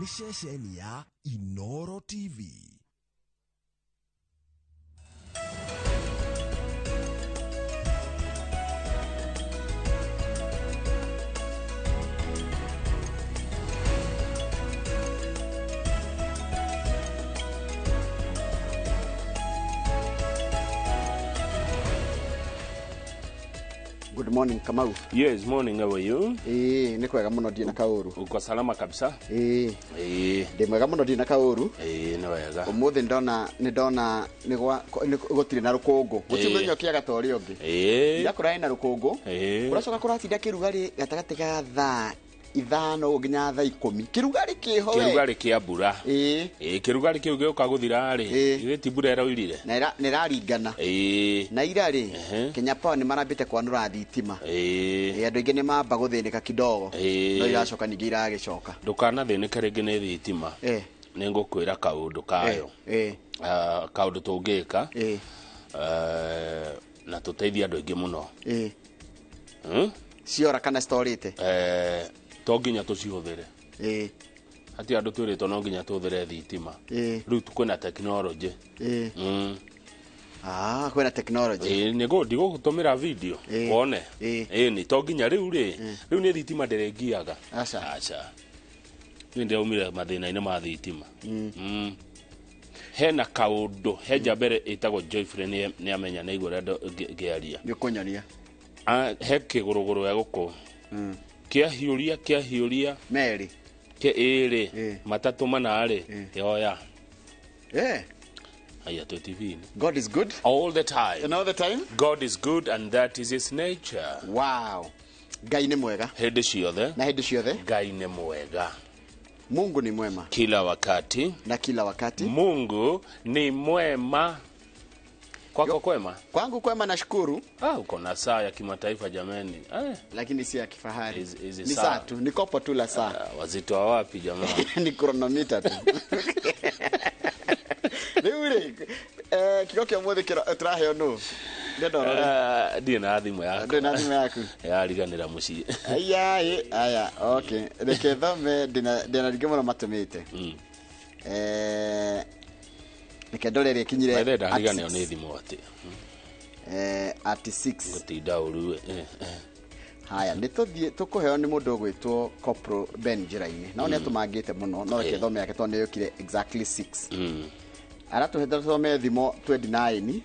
Nĩ ceceni ya Inoro TV. Good morning, Kamau. Yes, morning, how are you? Ĩĩ, nĩ kwega mũno, ndirĩ na kaũru. Uko salama kabisa? Ĩĩ. Ĩĩ. Ndĩ mwega mũno, ndirĩ na kaũru. Ĩĩ, nĩ wega. Ũmũthĩ ndona nĩ ndona nĩ gwa nĩ gũtirĩ na rũkũngũ, gũtirĩ Ĩĩ. mũthenya ũkĩaga ta ũrĩa ũngĩ. Ira kũrarĩ na rũkũngũ. Kũracoka kũratinda kĩrugarĩ gatagatĩ ga thaa 5 ũguo nginya thaa 10, kĩrugarĩ kĩho we. Kĩrugarĩ kĩa mbura. Ĩĩ. Ĩĩ, kĩrugarĩ kĩu gĩũka gũthira rĩ, githĩ ti mbura ĩroirire? Na na ĩraringana na ira rĩ, Kenya Power nĩ marambĩte kwanũra thitima. Ĩĩ, andũ aingĩ nĩ mamba gũthĩnĩka kidogo. No iracoka ningĩ, iragĩcoka. Ndũkanathĩnĩke rĩngĩ nĩ thitima. Nĩ ngũkwĩra kaũndũ kayo. Ah, kaũndũ tũngĩka na tũteithie andũ aingĩ mũno. Ciora kana citorĩte? Eh, to nginya tũcihũthĩre. Hatirĩ andũ twĩrĩtwo no nginya tũhũthĩre thitima. Rĩu kwĩna tekinoronjĩ. Ah, kwĩna technology. Ĩĩ, nĩguo ndigũgũtũmĩra video wone. Ĩĩ, nĩ to nginya rĩu rĩ, rĩu nĩ thitima ndĩrĩngiaga. Aca. Aca, niĩ ndĩraumire mathĩna-inĩ ma thitima. Hena kaũndũ, he njamba ĩrĩa ĩtagwo Joyfrey, nĩ amenya nĩ aigua ũrĩa ngĩaria. Nĩ ũkũnyonia. Ah, he kĩgũrũgũrũ ya gũkũ kĩahiũria kĩahiũria. Merĩ. Kĩ ĩrĩ matatũ mana rĩ, yoya. Aya twĩ TV-inĩ. God is good. All the time. And all the time. God is good and that is his nature. Wow, Ngai nĩ mwega. Hĩndĩ ciothe. Na hĩndĩ ciothe. Ngai nĩ mwega. Mungu ni mwema. Kila wakati. Na kila wakati. Mungu ni mwema. Kwako kwema? Kwangu kwema, nashukuru. Ah, uko na saa ya kimataifa jameni, eh. Lakini si ya kifahari. Hizi Ni saa. saa tu, ni kopo tu la saa. Ah, wazito wa wapi jamaa? Ni chronometer tu. Rĩu rĩ, kĩgo kĩa ũmũthĩ tũraheo nũ? Ndĩrenda ũrore. Ah, ndirĩ na thimũ yakwa. Ndũrĩ na thimũ yaku? Yariganĩra mũciĩ. Aya ĩ, aya, okay, reke thome, ndĩna ringĩ mũno matũmĩte. Reke ndore ĩrĩa ĩkinyire Maithe at ndariganĩrwo six. nĩ thimũ atĩ At 6. Ngũtinda ũru. Haya, nĩ tũthiĩ tũkũheo nĩ mũndũ ũgwĩtwo Copro Ben njĩra-inĩ, no nĩ atũmangĩte mũno, no reke thome yake tondũ nĩ yũkire exactly 6. Aratũhe tũthome Thimo 29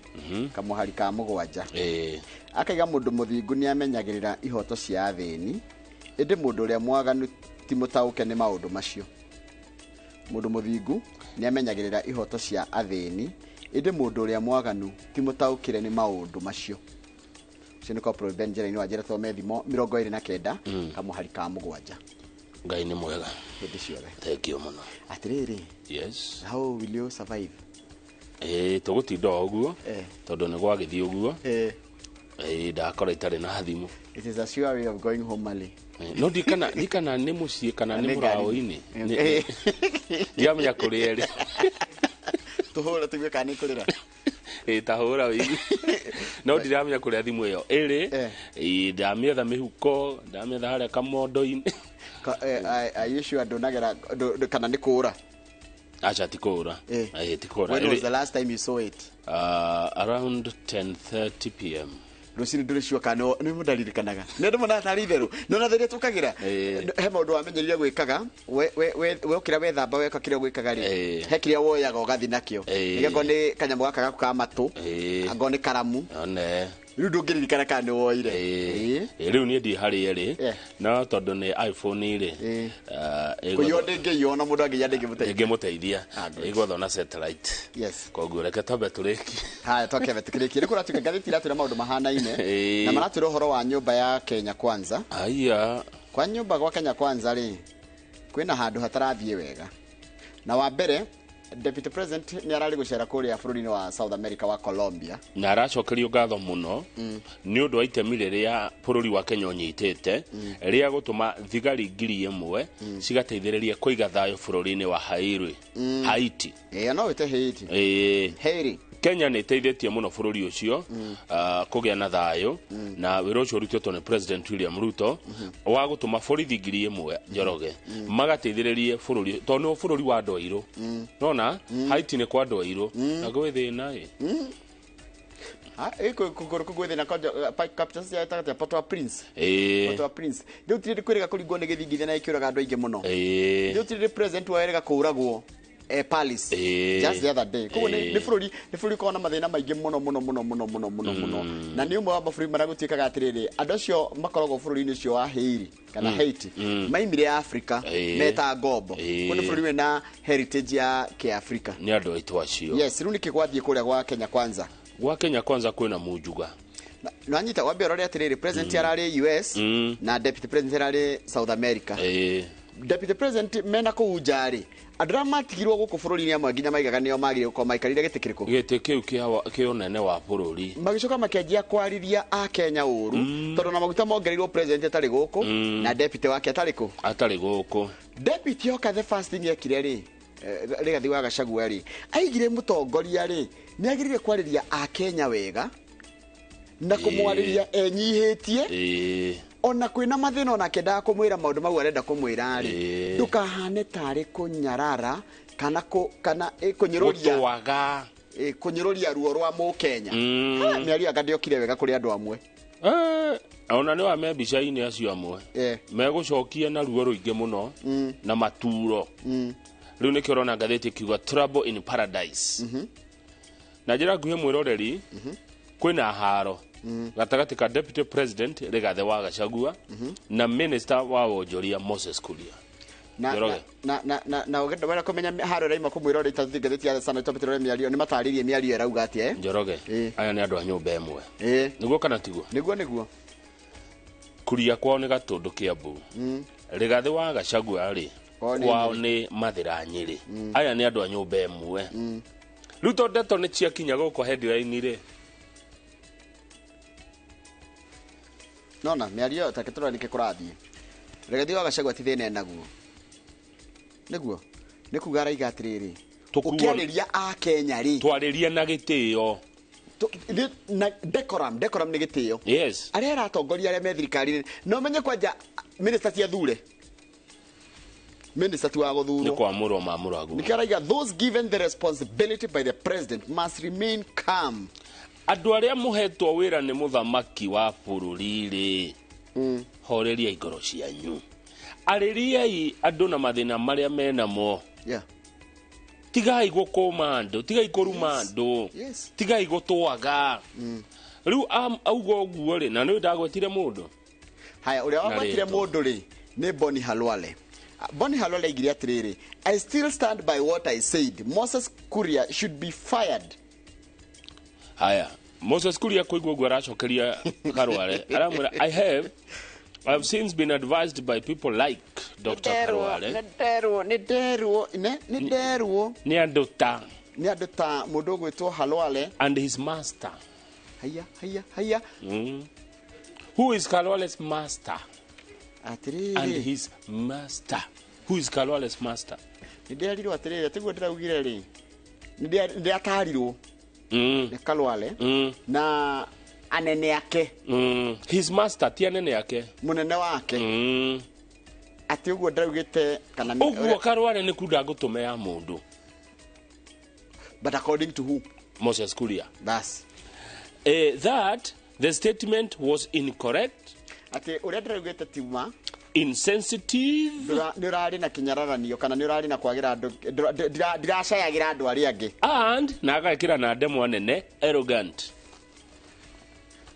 kamũhari ka 7. Akaiga mũndũ mũthingu nĩ amenyagĩrĩra ihoto cia athĩni, ĩndĩ mũndũ ũrĩa mwaganu ti mũtaũke nĩ maũndũ macio. Mũndũ mũthingu nĩ amenyagĩrĩra ihoto cia athĩni, ĩndĩ mũndũ ũrĩa mwaganu ti mũtaũkĩre nĩ maũndũ macio. Ũcio nĩ Corporal Ben njĩra-inĩ wa njĩra thome Thimo 29 kamũhari ka 7. Ngai nĩ mwega. Hĩndĩ ciothe. Thank you mũno. Atĩrĩrĩ, Yes. how will you survive? Ĩĩ, tũgũtinda o ũguo tondũ nĩ gwagĩthiĩ ũguo. Ĩĩ, ndakora itarĩ na thimũ. It is a sure way of going home early. No ndikana nĩ mũciĩ kana nĩ Nĩ ngari. mũraũ-inĩ. Ndiramenya kũrĩa ĩrĩ. Tũhũre tũigue kana nĩ kũrĩra. Ĩĩ, ta hũra wĩigue, no ndiramenya kũrĩa thimũ ĩyo ĩrĩ. Ĩĩ, ndamĩetha mĩhuko, ndamĩetha harĩa kamondo-inĩ. Are you sure ndũnagera kana nĩ kũũra? Aca, ti kũũra. Ĩĩ, ti kũũra. When was the last time you saw it? Around 10:30 p.m. Rũcinĩ ndũrĩ sure kana nĩ mũndaririkanaga, nĩ andũ monaga tarĩ itherũ nĩ ona thĩrĩa tũkagĩra. He maũndũ wamenyerire gwĩkaga, wokĩra, wethamba, weka kĩrĩa gwĩkaga rĩ, he kĩrĩa woyaga ũgathi nakĩo. Nĩgĩkorwo nĩ kanyamũ gaka gaku ka matũ, angorwo nĩ karamu. One. Rĩu ndũngĩririkana kana nĩ woire. Ĩĩ, rĩu niĩ ndirĩ harĩa ĩrĩ. No tondũ nĩ iPhone rĩ, Kũiywo ndĩngĩiywo, ona mũndũ angĩiya ndĩngĩmũteithia. Ĩngĩmũteithia. Ah, good. Ĩgwethwo na satellite. Koguo reke twambe tũrĩkie. Haya, twakĩambe tũkĩrĩkie. Rĩu kũratuĩka ngathĩti iratwĩra maũndũ mahanaine na maratwĩra ũhoro wa nyũmba ya Kenya Kwanza. Aya. Kwa nyũmba gwa Kenya Kwanza rĩ, kwĩna handũ hatarathiĩ wega, na wa mbere Deputy President nĩ ararĩ gũcera kũrĩa bũrũri-inĩ wa South America wa Colombia. Na aracokerio ngatho mũno nĩ ũndũ wa itemi rĩrĩa bũrũri wa Kenya ũnyitĩte rĩa gũtũma thigari 1,000 cigateithĩrĩria kũiga thayũ bũrũri-inĩ wa Haiti. Haiti. Ĩĩ, no wĩte Haiti. Ĩĩ. Haiti. Kenya nĩ ĩteithĩtie mũno bũrũri ũcio kũgĩa na thayũ, na wĩra ũcio ũrutĩtwo nĩ President William Ruto wa gũtũma borithi 1,000, Njoroge, magateithĩrĩrie bũrũri, tondũ nĩ bũrũri wa andũ airũ. Nona Haiti nĩ kwa andũ airũ na gwĩ thĩna ĩ. Kũgwĩ thĩna kwanja capital cia ĩtagwo Port-au-Prince. Port-au-Prince rĩu tirĩ kwĩrĩga kũringwo nĩ gĩthingithia na ĩkĩũraga andũ aingĩ mũno. Rĩu tirĩ president wa erĩga kũũragwo Palace just the other day. Koguo nĩ bũrũri ũkoragwo na mathĩna maingĩ mũno mũno mũno mũno mũno mũno mũno, na nĩ ũmwe wa mabũrũri marĩa gũtuĩkaga atĩrĩrĩ, andũ acio makoragwo bũrũri-inĩ ũcio wa Haiti kana Haiti maimire Africa meta ngombo. Koguo nĩ bũrũri wĩna heritage ya kĩafrika. Nĩ andũ aitũ acio. Yes, rĩu nĩkĩ gwathiĩ kũrĩa gwa Kenya Kwanza? Gwa Kenya Kwanza kwĩna munjuga. Nwanyita wambe ũrore atĩrĩrĩ, president ararĩ US na deputy president ararĩ South America. Deputy president mena kũu nja rĩ, andũ arĩa matigirwo gũkũ bũrũri-inĩ amwe nginya maigaga nĩo magĩrĩire gũkorwo maikarĩire gĩtĩ kĩrĩkũ? Gĩtĩ kĩu kĩa ũnene wa bũrũri. Magĩcoka makĩanjia kwarĩria a Kenya ũru, tondũ na maguta mongereirwo president atarĩ gũkũ na deputy wake atarĩ kũ? Atarĩ gũkũ. Deputy oka, the first thing ekire rĩ, Rigathi wa Gachagua rĩ, aigire mũtongoria rĩ nĩ agĩrĩire kwarĩria a Kenya wega na kũmwarĩria enyihĩtie, ona kwĩna mathĩna, ona akĩendaga kũmwĩra maũndũ mau arenda kũmwĩra rĩ, ndũkahane tarĩ kũnyarara kana kana kũnyũrũria. Gũtwaga. Kũnyũrũria ruo rwa mũkenya. Ha, mĩario anga ndĩokire wega kũrĩ andũ amwe. Ona nĩ wa me mbica-inĩ acio amwe megũcokia na ruo rũingĩ mũno na maturo. Rĩu nĩkĩo ũrona ngathĩti ĩkiuga "Trouble in Paradise". Na njĩra nguhĩ, mwĩroreri, kwĩna haro gatagatĩ ka Deputy President Rigathĩ wa Gachagua na Minister wa wonjoria Moses Kuria. Na Njoroge. na wenda kũmenya haro ĩraima kũmwĩra ũrĩa ngathĩti ya Sunday Top tũrore mĩario nĩ matarĩrie mĩario ĩrauga atĩa, eh? Njoroge, aya nĩ andũ a nyũmba ĩmwe. Nĩguo kana tiguo? Nĩguo. Kuria kwao nĩ Gatũndũ, Kĩambu. Rigathĩ wa Gachagua rĩ, Kwao nĩ kwao nĩ Mathĩra, Nyĩrĩ. Aya nĩ andũ a nyũmba ĩmwe. Rĩu to ndeto nĩ ciakinya gũkũ headline rĩ. Nona mĩario ĩyo take tũrore nĩkĩ kũrathiĩ. Rigathĩ wa Gachagua ti thĩna enaguo, nĩguo nĩ kuga araiga atĩrĩrĩ, ũkĩarĩria a Kenya rĩ, twarĩria na gĩtĩo. Na decorum nĩ gĩtĩo. Arĩa aratongoria, arĩa me thirikari-inĩ, no menye kwanja minister ti athure, minister ti wa Nĩ gũthurwo. kwamũrwo mamũragwo. Nĩkĩo araiga those given the responsibility by the president must remain calm. Andũ arĩa mũhetwo wĩra nĩ mũthamaki wa bũrũri rĩ, horeriai ngoro cianyu, arĩriai andũ na mathĩna marĩa menamo. Tigai gũkũma andũ, tigai kũruma andũ, tigai gũtwaga. Rĩu auga ũguo rĩ, na nĩ ndagwetire mũndũ. Haya, ũrĩa wagwetire rĩtwa. Mũndũ rĩ nĩ Boni Halwale. Boni Halwale aigire atĩrĩrĩ, "I still stand by what I said. Moses Kuria should be fired." Haya, Moses Kuria kũigua ũguo aracokeria Karware, aramwĩra, I have since been advised by people like Dr. Karware." Nĩ nderwo nĩ nderwo. Nĩ andũ ta Nĩ andũ ta mũndũ ũgwĩtwo Halwale. And his master. Haya, haya, haya. Who is Karwale's master? And Atĩrĩrĩ, his master, who is Karwale's master? Nĩ nderirwo atĩrĩrĩ, tiguo ndĩraugire rĩ, nĩ ndĩratarirwo nĩ Kalwale na anene ake. His master ti anene ake. Mũnene wake. Atĩ ũguo ndĩraugĩte kana Ũguo Karwale nĩ kunda ngũtũme ya mũndũ. But according to who? Moses Kuria. Bas. That the statement was incorrect, Atĩ ũrĩa ndĩraugĩte tiuma insensitive, nĩ ũrarĩ na kĩnyararanio kana nĩ ũrarĩ na kwagĩra andũ, ndiracayagĩra andũ arĩa angĩ. And na agekĩra na ndemwa nene, arrogant.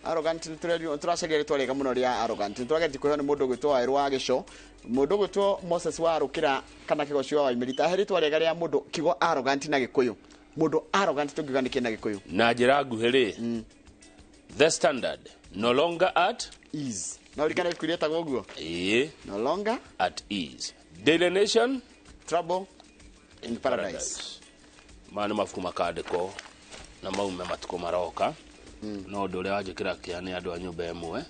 Arrogant, tũracaria rĩtwa rĩega mũno rĩa arrogant. Nĩ tũrageria kũheo nĩ mũndũ ũgwĩtwo Wawerũ wa Gĩco, mũndũ ũgwĩtwo Moses wa Rũkĩra kana Kĩgocio wa Waimirita. Ahe rĩtwa rĩega rĩa mũndũ kiugo arrogant na Gĩkũyũ. Mũndũ arrogant tũngiuga nĩkĩ na Gĩkũyũ? Na njĩra nguhĩ rĩ, The Standard, "No longer at Ease." No ririkane ibuku rĩetagwo ũguo. Ĩĩ. "No Longer at Ease." Daily Nation, "Trouble in Paradise." Maya nĩ mabuku makandĩkwo na maume matukũ maroka, no ũndũ ũrĩa wanjĩkĩra kĩa nĩ andũ a nyũmba ĩmwe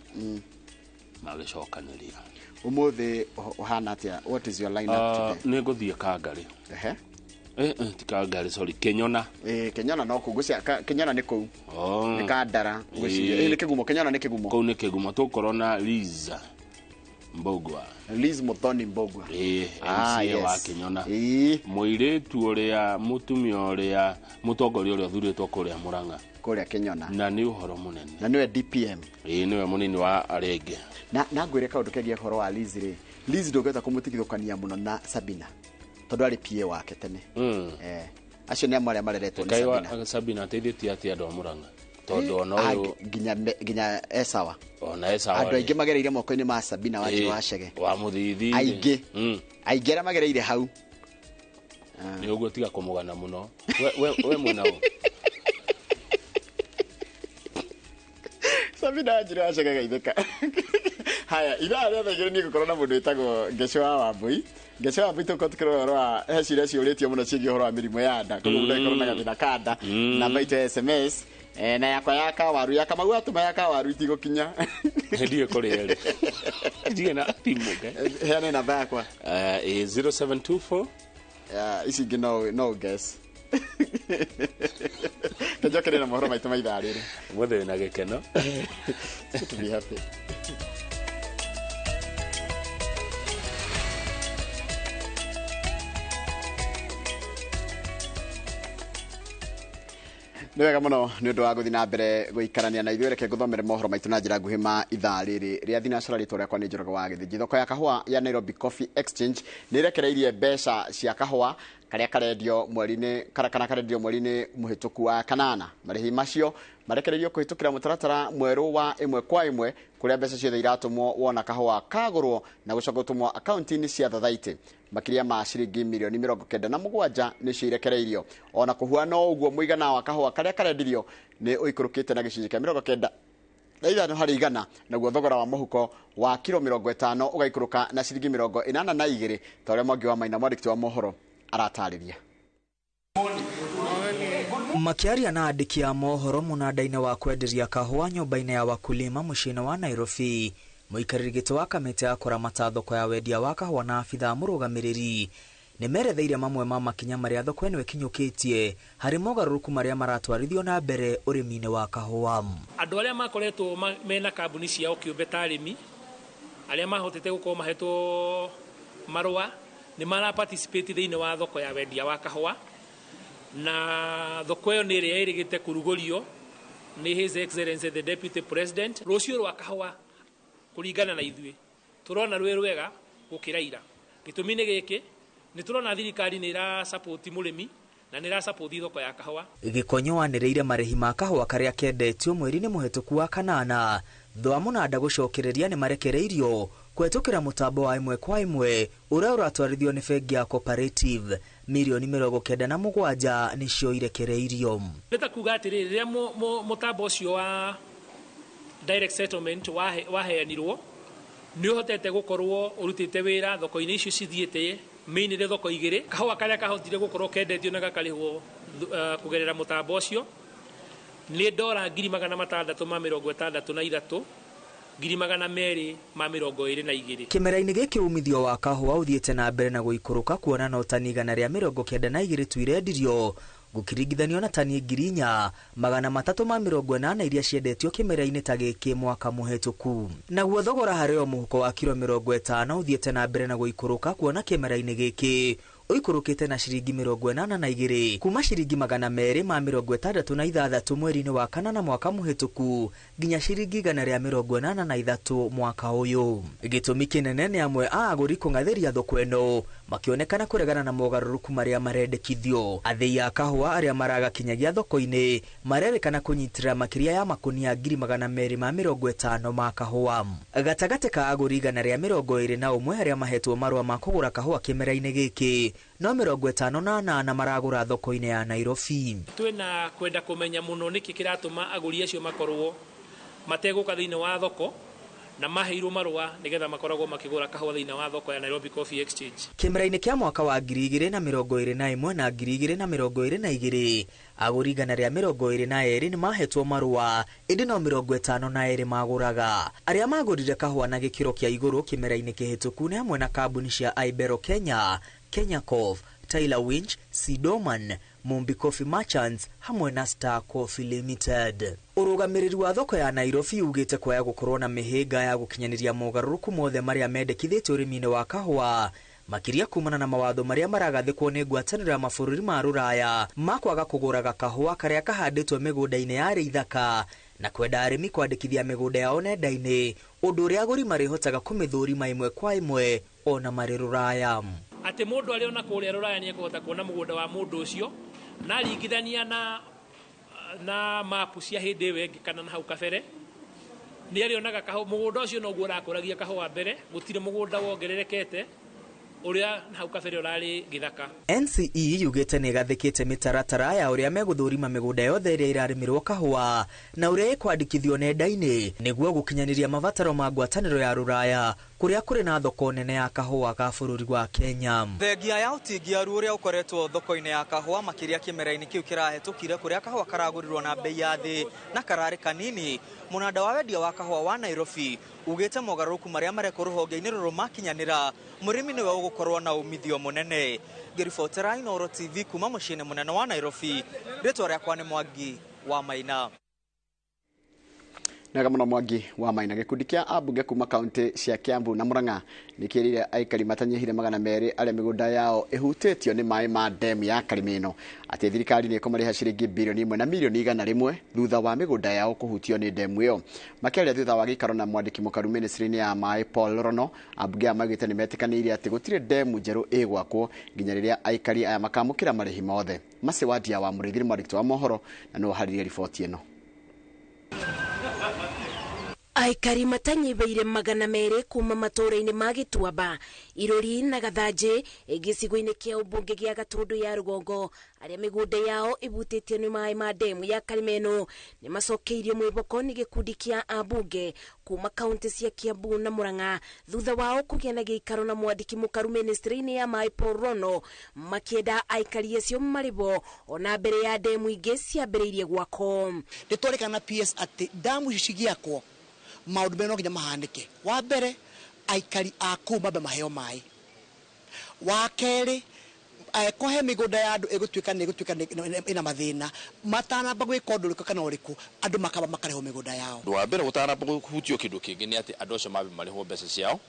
magĩcokanĩria. Ũmũthĩ ũhana atĩa? What is your line up today? Nĩ ngũthiĩ Kangarĩ. Ehe. Ti Kangari, sorry, Kenyona. Kenyona no kũu ngwĩciria Kenyona nĩ kũu. Oh. Nĩ Kandara ngwĩciria. Nĩ Kĩgumo, Kenyona nĩ Kĩgumo. Kũu nĩ Kĩgumo tũkorwo na Liza Mbogwa. Liz Muthoni Mbogwa. MCA wa Kenyona. Mũirĩtu ũrĩa mũtumia ũrĩa mũtongoria ũrĩa ũthurĩtwo kũrĩa Murang'a. Kũrĩa Kenyona. Na nĩ ũhoro mũnene. Na nĩwe DPM. Nĩwe mũnini wa arenge. Na ngwĩre kaũndũ kegiĩ ũhoro wa Liz rĩ. Liz ndũngĩhota kũmũtigithũkania mũno na Sabina. Tondũ arĩ PA wake tene. Acio nĩ amwe arĩa mareretwo nĩ Sabina. Sabina ateithĩtie atĩa andũ a Murang'a? Tondũ ona ũyũ nginya esawa. Ona esawa. Andũ aingĩ magereire moko-inĩ ma Sabina wa Wachege. Wa Mũthithi. Aingĩ. Aingĩ arĩa magereire hau. Nĩ ũguo tiga kũmũgana mũno. We mwena ũ. Sabina Wanjiru wa Chege geithĩka. Haya, ithaa rĩa 2:00 niĩ ngũkorwo na mũndũ wĩtagwo Ngeco wa Wambui. Ngeco wa Wambui tũkorwo tũkĩrora ũhoro wa he ciũria ciũrĩtio mũno ciĩgiĩ ũhoro wa mĩrimũ ya nda. Koguo mũndũ angĩkorwo na gathĩna ka nda, namba itũ ya SMS, na yakwa ya kawaru, ya Kamau atũma ya kawaru itigũkinya. Ndiũĩ kũrĩa ĩrĩ. Ndirĩ na thimũ, okay? Heana namba yakwa. 0724. Ici ingĩ no guess. Njokerere na mohoro maitũ ma ithaa rĩrĩ. Mũthĩ wĩna gĩkeno. Good to be happy. Nĩ wega mũno nĩ ũndũ wa gũthiĩ na mbere gũikarania na ithuĩ. Reke ngũthomere mohoro maitũ na njĩra nguhĩ ma ithaa rĩrĩ rĩa thinacara. Rĩtwa rĩakwa nĩ Njoroge wa Gĩthĩnji. Thoko ya kahũa ya Nairobi Coffee Exchange nĩ ĩrekereirie mbeca cia kahũa karĩa karendio mweri-inĩ kana karendio mweri-inĩ mũhĩtũku wa kanana. Marĩhi macio marekereirio kũhĩtũkĩra mũtaratara mwerũ wa ĩmwe kwa ĩmwe kũrĩa mbeca ciothe iratũmwo wona kahũa kagũrwo na gũcoka gũtũmwo akaunti-inĩ cia thathaitĩ. Makĩria ma ciringi mirioni 97 nĩcio irekereirio. Ona kũhuana ũguo mũigana wa kahũa karĩa karendirio nĩ ũikũrũkĩte na gĩcunjĩ kĩa 95 harĩ igana, naguo thogora wa mũhuko wa kiro 50 ũgaikũrũka na ciringi 82 ta ũrĩa Mwangi wa Maina mwandĩki wa mohoro aratarĩria. Makiaria na andĩki a mohoro mũnanda-inĩ wa kwenderia kahũa nyũmba-inĩ ya wakulima mũciĩ-inĩ wa Nairobi, mũikarĩri gĩtĩ wa kamĩtĩ ya kũramata thoko ya wendia wa kahũa na abithaa mũrũgamĩrĩri nĩ meretheire mamwe ma makinya marĩa thoko ĩno ĩkinyũkĩtie harĩ mogarũrũku marĩa maratwarithio na mbere ũrĩmi-inĩ wa kahũa. Andũ arĩa makoretwo mena kambuni ciao kĩũmbe ta arĩmi arĩa mahotete gũkorwo mahetwo marũa nĩ mara participate thĩinĩ wa thoko ya wendia wa kahũa, na thoko ĩyo nĩ ĩrĩa ĩrĩgĩte kũrugũrio nĩ His Excellency the Deputy President. Rũciũ rwa kahũa kũringana na ithuĩ tũrona rwĩ rwega gũkĩra ira. Gĩtũmi nĩ gĩkĩ, nĩ tũrona thirikari nĩ ĩra support mũrĩmi na nĩ ĩra support thoko ya kahũa. Gĩkonyo wanĩrĩire marĩhi ma kahũa karĩa kendetio mweri-inĩ mũhĩtũku wa kanana thutha wa mũnanda gũcokereria nĩ marekereirio kũhetũkĩra mũtambo wa ĩmwe kwa ĩmwe ũrĩa ũratwarithio nĩ bengi ya Cooperative. Mirioni 97 nĩcio irekereirio. Nĩ ta kuga atĩrĩrĩ, rĩrĩa mũtambo ũcio wa direct settlement waheanirwo nĩ ũhotete gũkorwo ũrutĩte wĩra thoko-inĩ icio cithiĩte mainly thoko igĩrĩ. Kahũa karĩa kahotire gũkorwo kendetio na gakarĩhwo kũgerera mũtambo ũcio nĩ ndora 663 222. Kĩmera-inĩ gĩkĩ umithio wa kahũa ũthiĩte na mbere na gũikũrũka kuona no tani 192 tu irendirio gũkĩringithanio na tani 4380 iria ciendetio kĩmera-inĩ ta gĩkĩ mwaka mũhĩtũku. Naguo thogora harĩ o mũhuko wa kiro 50 ũthiĩte na mbere na gũikũrũka kuona kĩmera-inĩ gĩkĩ ũikũrũkĩte na ciringi 82 kuma ciringi 266 mweri-inĩ wa kanana mwaka mũhĩtũku nginya ciringi 183 mwaka ũyũ. Gĩtũmi kĩnene nĩ amwe a agũri kũng'athĩria thoko ĩno makĩonekana kũregana na mogarũrũku marĩa marendekithio. Athĩi a kahũa arĩa maragakinyagia thoko-inĩ marerĩkana kũnyitĩrĩra makĩria ya makunia 250 ma kahũa. Gatagatĩ ka agũri 121 arĩa mahetwo marũa ma kũgũra kahũa kĩmera-inĩ gĩkĩ no 58 maragũra thoko-inĩ ya Nairobi. Twĩna kwenda kũmenya mũno nĩkĩ kĩratũma agũri acio makorwo mategũka thĩinĩ wa thoko na maheirwo marũa nĩgetha makoragwo makĩgũra kahũa thĩinĩ wa thoko ya Nairobi Coffee Exchange. Kĩmera-inĩ kĩa mwaka wa 2021 na 2022 agũri 122 nĩ mahetwo marũa ĩndĩ no 52 magũraga. Arĩa magũrire kahũa na gĩkĩro kĩa igũrũ kĩmera-inĩ kĩhĩtũku nĩ hamwe na kambuni cia Ibero Kenya, Kenya Coff, Taylor Winch, Sidoman, Mumbi Coffee Merchants hamwe na Star Coffee Limited. Ũrũgamĩrĩri wa thoko ya Nairobi ugĩte kwaya gũkorwo na mĩhĩnga ya gũkinyanĩria mogarũrũku mothe marĩa mendekithĩtio ũrĩmi-inĩ wa kahũa, makĩria kumana na mawatho marĩa maragathĩkwo nĩ ngwatanĩro ya mabũrũri ma Rũraya ma kwaga kũgũraga kahũa karĩa kahandĩtwo mĩgũnda-inĩ ya ithaka na kwenda arĩmi kwandĩkithia mĩgũnda yao nenda-inĩ, ũndũ ũrĩa agũri marĩhotaga kũmĩthũrima ĩmwe kwa ĩmwe ona marĩ Rũraya. Atĩ mũndũ arĩ ona kũrĩa Rũraya nĩekũhota kuona mũgũnda wa mũndũ ũcio na aringithania na mapu cia hĩndĩ ĩyo ĩngĩ kana na hau kabere, nĩ arĩonaga mũgũnda ũcio noguo ũrakũragia kahũa mbere, gũtirĩ mũgũnda wongererekete ũrĩa hau kabere ũrarĩ gĩthaka. NCE yugĩte nĩ ĩgathĩkĩte mĩtaratara ya ũrĩa megũthũrima mĩgũnda yothe ĩrĩa ĩrarĩmĩrwo kahũa na ũrĩa ĩkwandĩkithio nenda-inĩ nĩguo gũkinyanĩria mabataro ma ngwatanĩro ya Rũraya kũrĩa kũrĩ na thoko nene ya kahũa ga bũrũri wa Kenya. Thengia ya ũtingiaru ũrĩa ũkoretwo thoko-inĩ ya kahũa makĩria kĩmera-inĩ kĩu kĩrahĩtũkire kũrĩa kahũa karagũrirwo na bei ya thĩ na kararĩ kanini, mũnanda wa wendia wa kahũa wa Nairobi ugĩte mogarũrũku marĩa marekwo rũhonge-inĩ rũrũ makinyanĩra, mũrĩmi nĩwe ũgũkorwo na umithio mũnene. Ngĩribotera Inooro TV kuma mũciĩ-inĩ mũnene wa Nairobi, rĩtwa rĩakwa nĩ Mwangi wa Maina. Nega muno Mwangi wa Maina. Gĩkundi kĩa ambunge kuma kaunti cia Kiambu na Murang'a nĩkĩrire aikari matanyihire 200 arĩa mĩgũnda yao ĩhutĩtio nĩ maĩ ma demu ya Karimeno atĩ thirikari nĩ ĩkũmarĩha ciringi bilioni 1 na milioni 100 thutha wa mĩgũnda yao kũhutio nĩ demu ĩyo. Makĩaria thutha wa gĩikaro na mwandĩki mũkaru ministry-inĩ ya maĩ Paul Rono, ambunge aya maugĩte nĩ metĩkanĩire atĩ gũtirĩ demu njerũ ĩgwakwo nginya rĩrĩa aikari aya makamũkĩra marĩhi mothe. Maci Wadia wa Mũrĩithi nĩ mwandĩki wa mohoro na nĩwe ũharĩirie riboti ĩno. Aikari matanyibeire 200 kuma matũũra-inĩ ma Gĩtuamba, Irũri na Gathanjĩ gĩcigo-inĩ kĩa ũmbunge gĩa Gatũndũ ya Rũgongo arĩa mĩgũnda yao ĩbutĩtio nĩ maĩ ma demu ya Karimeno nĩ macokeirio mwĩboko nĩ gĩkundi kĩa ambunge kuma kaunti cia Kiambu na Murang'a thutha wao kũgĩa na gĩikaro na mwandĩki mũkaru ministry-inĩ ya maĩ Paul Rono makĩenda aikari acio marĩbo ona mbere ya demu ingĩ ciambĩrĩirie gwakwo. Nĩ twarĩkana na PS atĩ damu ici cigĩakwo maũndũ merĩ no nginya mahanĩke. Wa mbere, aikari a kũu mambe maheo maĩ. Wa kerĩ, kũhe mĩgũnda ya andũ ĩgũtuĩka nĩ ĩgũtuĩka ĩna mathĩna, matanamba gwĩka ũndũ ũrĩkũ kana ũrĩkũ, andũ makamba makarĩhwo mĩgũnda yao. Ũndũ wa mbere gũtanamba kũhutio kĩndũ kĩngĩ nĩ atĩ andũ acio mambe marĩhwo mbeca ciao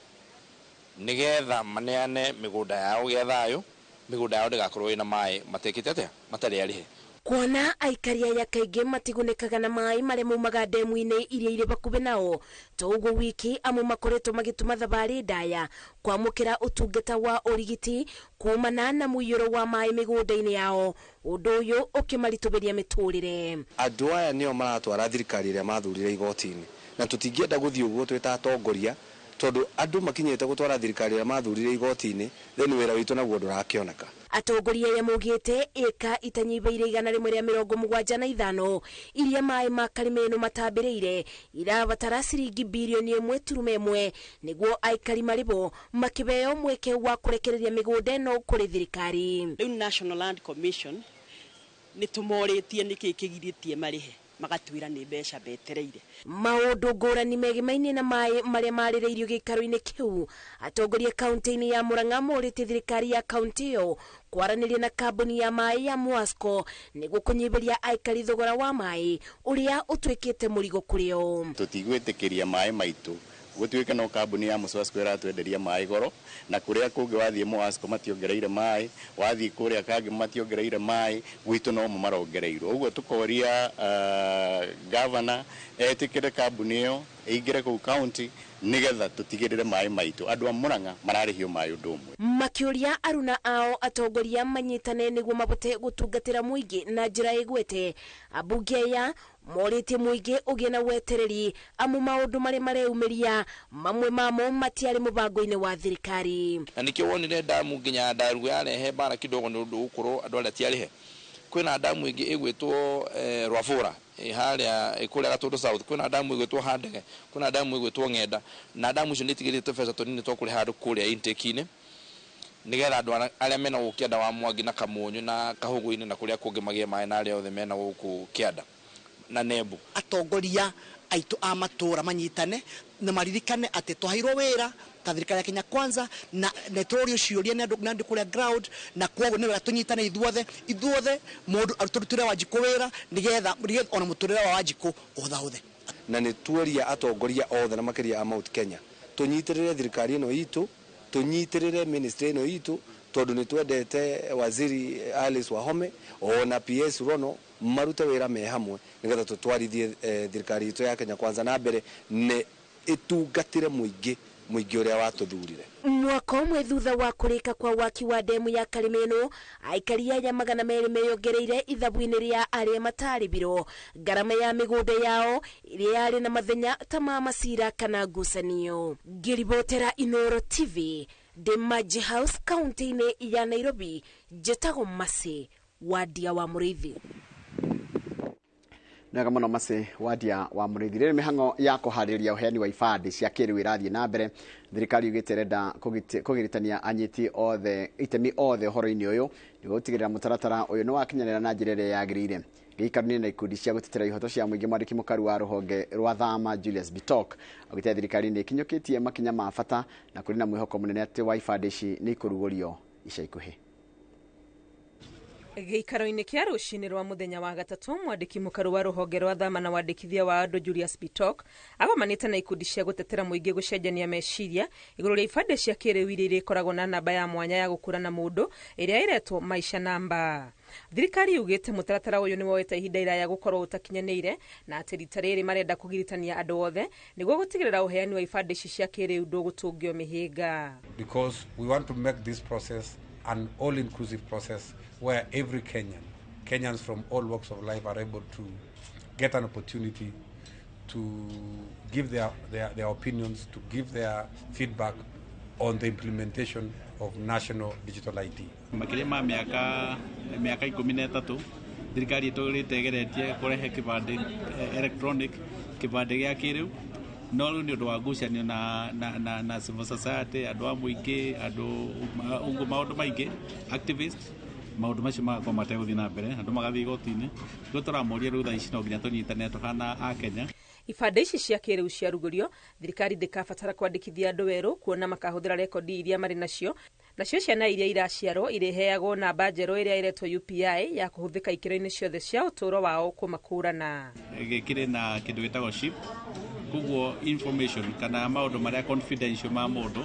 nĩgetha maneane mĩgũnda yao gĩa thayũ, mĩgũnda yao ndĩgakorwo ĩna maĩ matekĩte atĩa, matarĩ arĩhe. Kuona aikari aya kaingĩ matigunĩkaga na maĩ marĩa maumaga ndemu-inĩ iria irĩ bakuhĩ nao, to ũguo wiki amwe makoretwo magĩtuma thabarĩ ndaya kwamũkĩra ũtungata wa ũrigiti kumana na mũiyũro wa maĩ mĩgũnda-inĩ yao, ũndũ ũyũ ũkĩmaritũhĩria mĩtũrĩre. Andũ aya nĩo maratwara thirikari ĩrĩa mathurire igoti-inĩ, na tũtingĩenda gũthiĩ ũguo twĩ ta atongoria, tondũ andũ makinyĩte gũtwara thirikari ĩrĩa mathurire igoti-inĩ, then wĩra witũ naguo ndũrakĩoneka. Atongoria aya maugĩte ĩka itanyibeire 175 iria maĩ ma Karimeno matambĩrĩire irabatara ciringi bilioni 1.1 nĩguo aikari marĩbo makĩheo mweke wa kũrekereria mĩgũnda ĩno kũrĩ thirikari. Rĩu National Land Commission nĩ tũmorĩtie nĩkĩ kĩgirĩtie marĩhe, magatwĩra nĩ mbeca betereire. Maũndũ ngũrani megimaine na maĩ marĩa marĩrĩirio gĩikaro-inĩ kĩu, atongoria kaunti-inĩ ya Murang'a morĩtie thirikari ya kaunti ĩyo kwaranĩria na kambuni ya maĩ ya Mwasco nĩguo kũnyihĩria aikari thogora wa maĩ ũrĩa ũtuĩkĩte mũrigo kũrĩ o. Tũtigwĩtĩkĩria maĩ maitũ gũtuĩke no kambuni ya Mwasco ĩratwenderia maĩ goro, na kũrĩa kũngĩ wathiĩ Mwasco mationgereire maĩ, wathiĩ kũrĩa kangĩ mationgereire maĩ, gwitũ no mo marongereirwo. Ũguo tũkoria governor etĩkĩre kambuni ĩyo ĩingĩre kũu county nĩgetha tũtigĩrĩre maĩ maitũ. Andũ a Murang'a mararĩhio maĩ ũndũ ũmwe. Makĩũria aruna ao atongoria manyitane nĩguo mabote gũtungatĩra mũingĩ na njĩra ĩgwete. Ambunge aya morĩtie mũingĩ ũgĩe na wetereri amu maũndũ marĩa mareyumĩria mamwe mamo matiarĩ mũbango-inĩ wa thirikari. Na nĩkĩo wonire damu nginya ndaru yarehe mbara kidogo nĩ ũndũ gũkorwo andũ arĩa ti arĩhe. Kwĩna damu ĩngĩ ĩgwĩtwo Rwabũra harĩa kũrĩa Gatũndũ South, kwĩna damu ĩgwĩtwo Handege, kwĩna damu ĩgwĩtwo Ng'enda, na damu icio nĩ itigĩrĩte tũbeca tũnini twa kũrĩha andũ kũrĩa intake-inĩ nĩgetha andũ arĩa mena gũkũ kĩanda wa Mwangi na Kamunyũ na Kahũgũ-inĩ na kũrĩa kũngĩ magĩe maĩ, na arĩa othe mena gũkũ kĩanda na NEBU. Atongoria aitũ a matũra manyitane na maririkane atĩ twaheirwo wĩra ta thirikari ya Kenya Kwanza na nĩtũrio ciũria nĩ andũ kũrĩa ground, na kwoguo nĩ wega tũnyitane ithuothe mũndũ tũrutĩre Wanjikũ wĩra nĩgetha ona mũtũrĩre wa Wanjikũ ũhũthahũthe. Na nĩ tuoria atongoria othe na makĩria a Mount Kenya tũnyitĩrĩre thirikari ĩno itũ, tũnyitĩrĩre ministry ĩno itũ, tondũ nĩ twendete waziri Alice Wahome ona PS Rono marute wĩra me hamwe nĩgetha tũtwarithie thirikari itũ ya Kenya Kwanza na mbere nĩ ĩtungatĩre mũingĩ ũrĩa watũthurire. Mwaka ũmwe thutha wa kũrĩka kwa waki wa demu ya Karimeno, aikari aya 200 meyongereire ithabu-inĩ rĩa arĩa matarĩbirwo ngarama ya mĩgũnda yao ĩrĩa yarĩ na mathenya ta ma macira kana ngucanio. Ngĩribotera Inooro TV ndĩ Maji House kaunti-inĩ ya Nairobi, njĩtagwo Masi Wadia wa Mũrĩithi. Nega muno Masi Wadia wa Mũrĩithi. Rĩrĩ mĩhang'o ya kũharĩria ũheani wa ibandĩ cia kĩrĩu ĩrathiĩ na mbere. Thirikari yugĩte ĩrenda kũgiritania anyiti othe itemi othe ũhoro-inĩ ũyũ nĩguo gũtigĩrĩra mũtaratara ũyũ nĩ wakinyanĩra na njĩra ĩrĩa yagĩrĩire. Gĩikaro-inĩ na ikundi cia gũtetera ihoto cia mũingĩ, mwandĩki mũkaru wa rũhonge rwa Thama Julius Bitok augĩte thirikari nĩ ĩkinyũkĩtie makinya ma bata na kũrĩ na mwĩhoko mũnene atĩ wa ibandĩ ici nĩ ikũrugũrio ica ikuhĩ. Gĩikaro-inĩ kĩa rũcinĩ rwa mũthenya wa gatatũ, mwandĩki mũkaru wa rũhonge rwa Thama na wandĩkithia wa andũ Julius Bitok agomanĩte na ikundi cia gũtetera mũingĩ gũcenjania meciria igũrũ rĩa ibandĩ cia kĩrĩu iria irĩkoragwo na namba ya mwanya ya gũkũrana mũndũ ĩrĩa ĩretwo Maisha Namba. Thirikari yugĩte mũtaratara ũyũ nĩ woete ihinda iraya gũkorwo ũtakinyanĩire na atĩ rita rĩrĩ marenda kũgiritania andũ othe nĩguo gũtigĩrĩra ũheani wa ibandĩ ici cia kĩrĩu ndũgũtũngio mĩhĩnga. Because we want to make this process an all-inclusive process where every Kenyan, Kenyans from all walks of life are able to get an opportunity to give their opinions, to give their feedback on the implementation of national digital ID. Makĩria ma mĩaka 13 thirikari ĩtũrĩte ĩgeretie kũrehe kĩbandĩ electronic, kĩbandĩ gĩa kĩrĩu, no rĩu nĩ ũndũ wa ngucanio na civil society, andũ a mũingĩ, andũ ũguo maũndũ maingĩ, activists, maũndũ macio magakorwo mategũthiĩ na mbere, andũ magathiĩ igoti-inĩ. Nĩguo tũramoria rĩu thaa ici no nginya tũnyitane tũhana a Kenya. Ibandĩ ici cia kĩrĩu ciarugũrio, thirikari ndĩkabatara kwandĩkithia andũ werũ kuona makahũthĩra rekondi iria marĩ nacio. Nacio ciana iria iraciarwo irĩheagwo namba njerũ ĩrĩa ĩretwo UPI ya kũhũthĩka ikĩro-inĩ ciothe cia ũtũũro wao kũmakũrana. Gĩkĩrĩ na kĩndũ gĩtagwo chip, koguo information kana maũndũ marĩa confidential ma mũndũ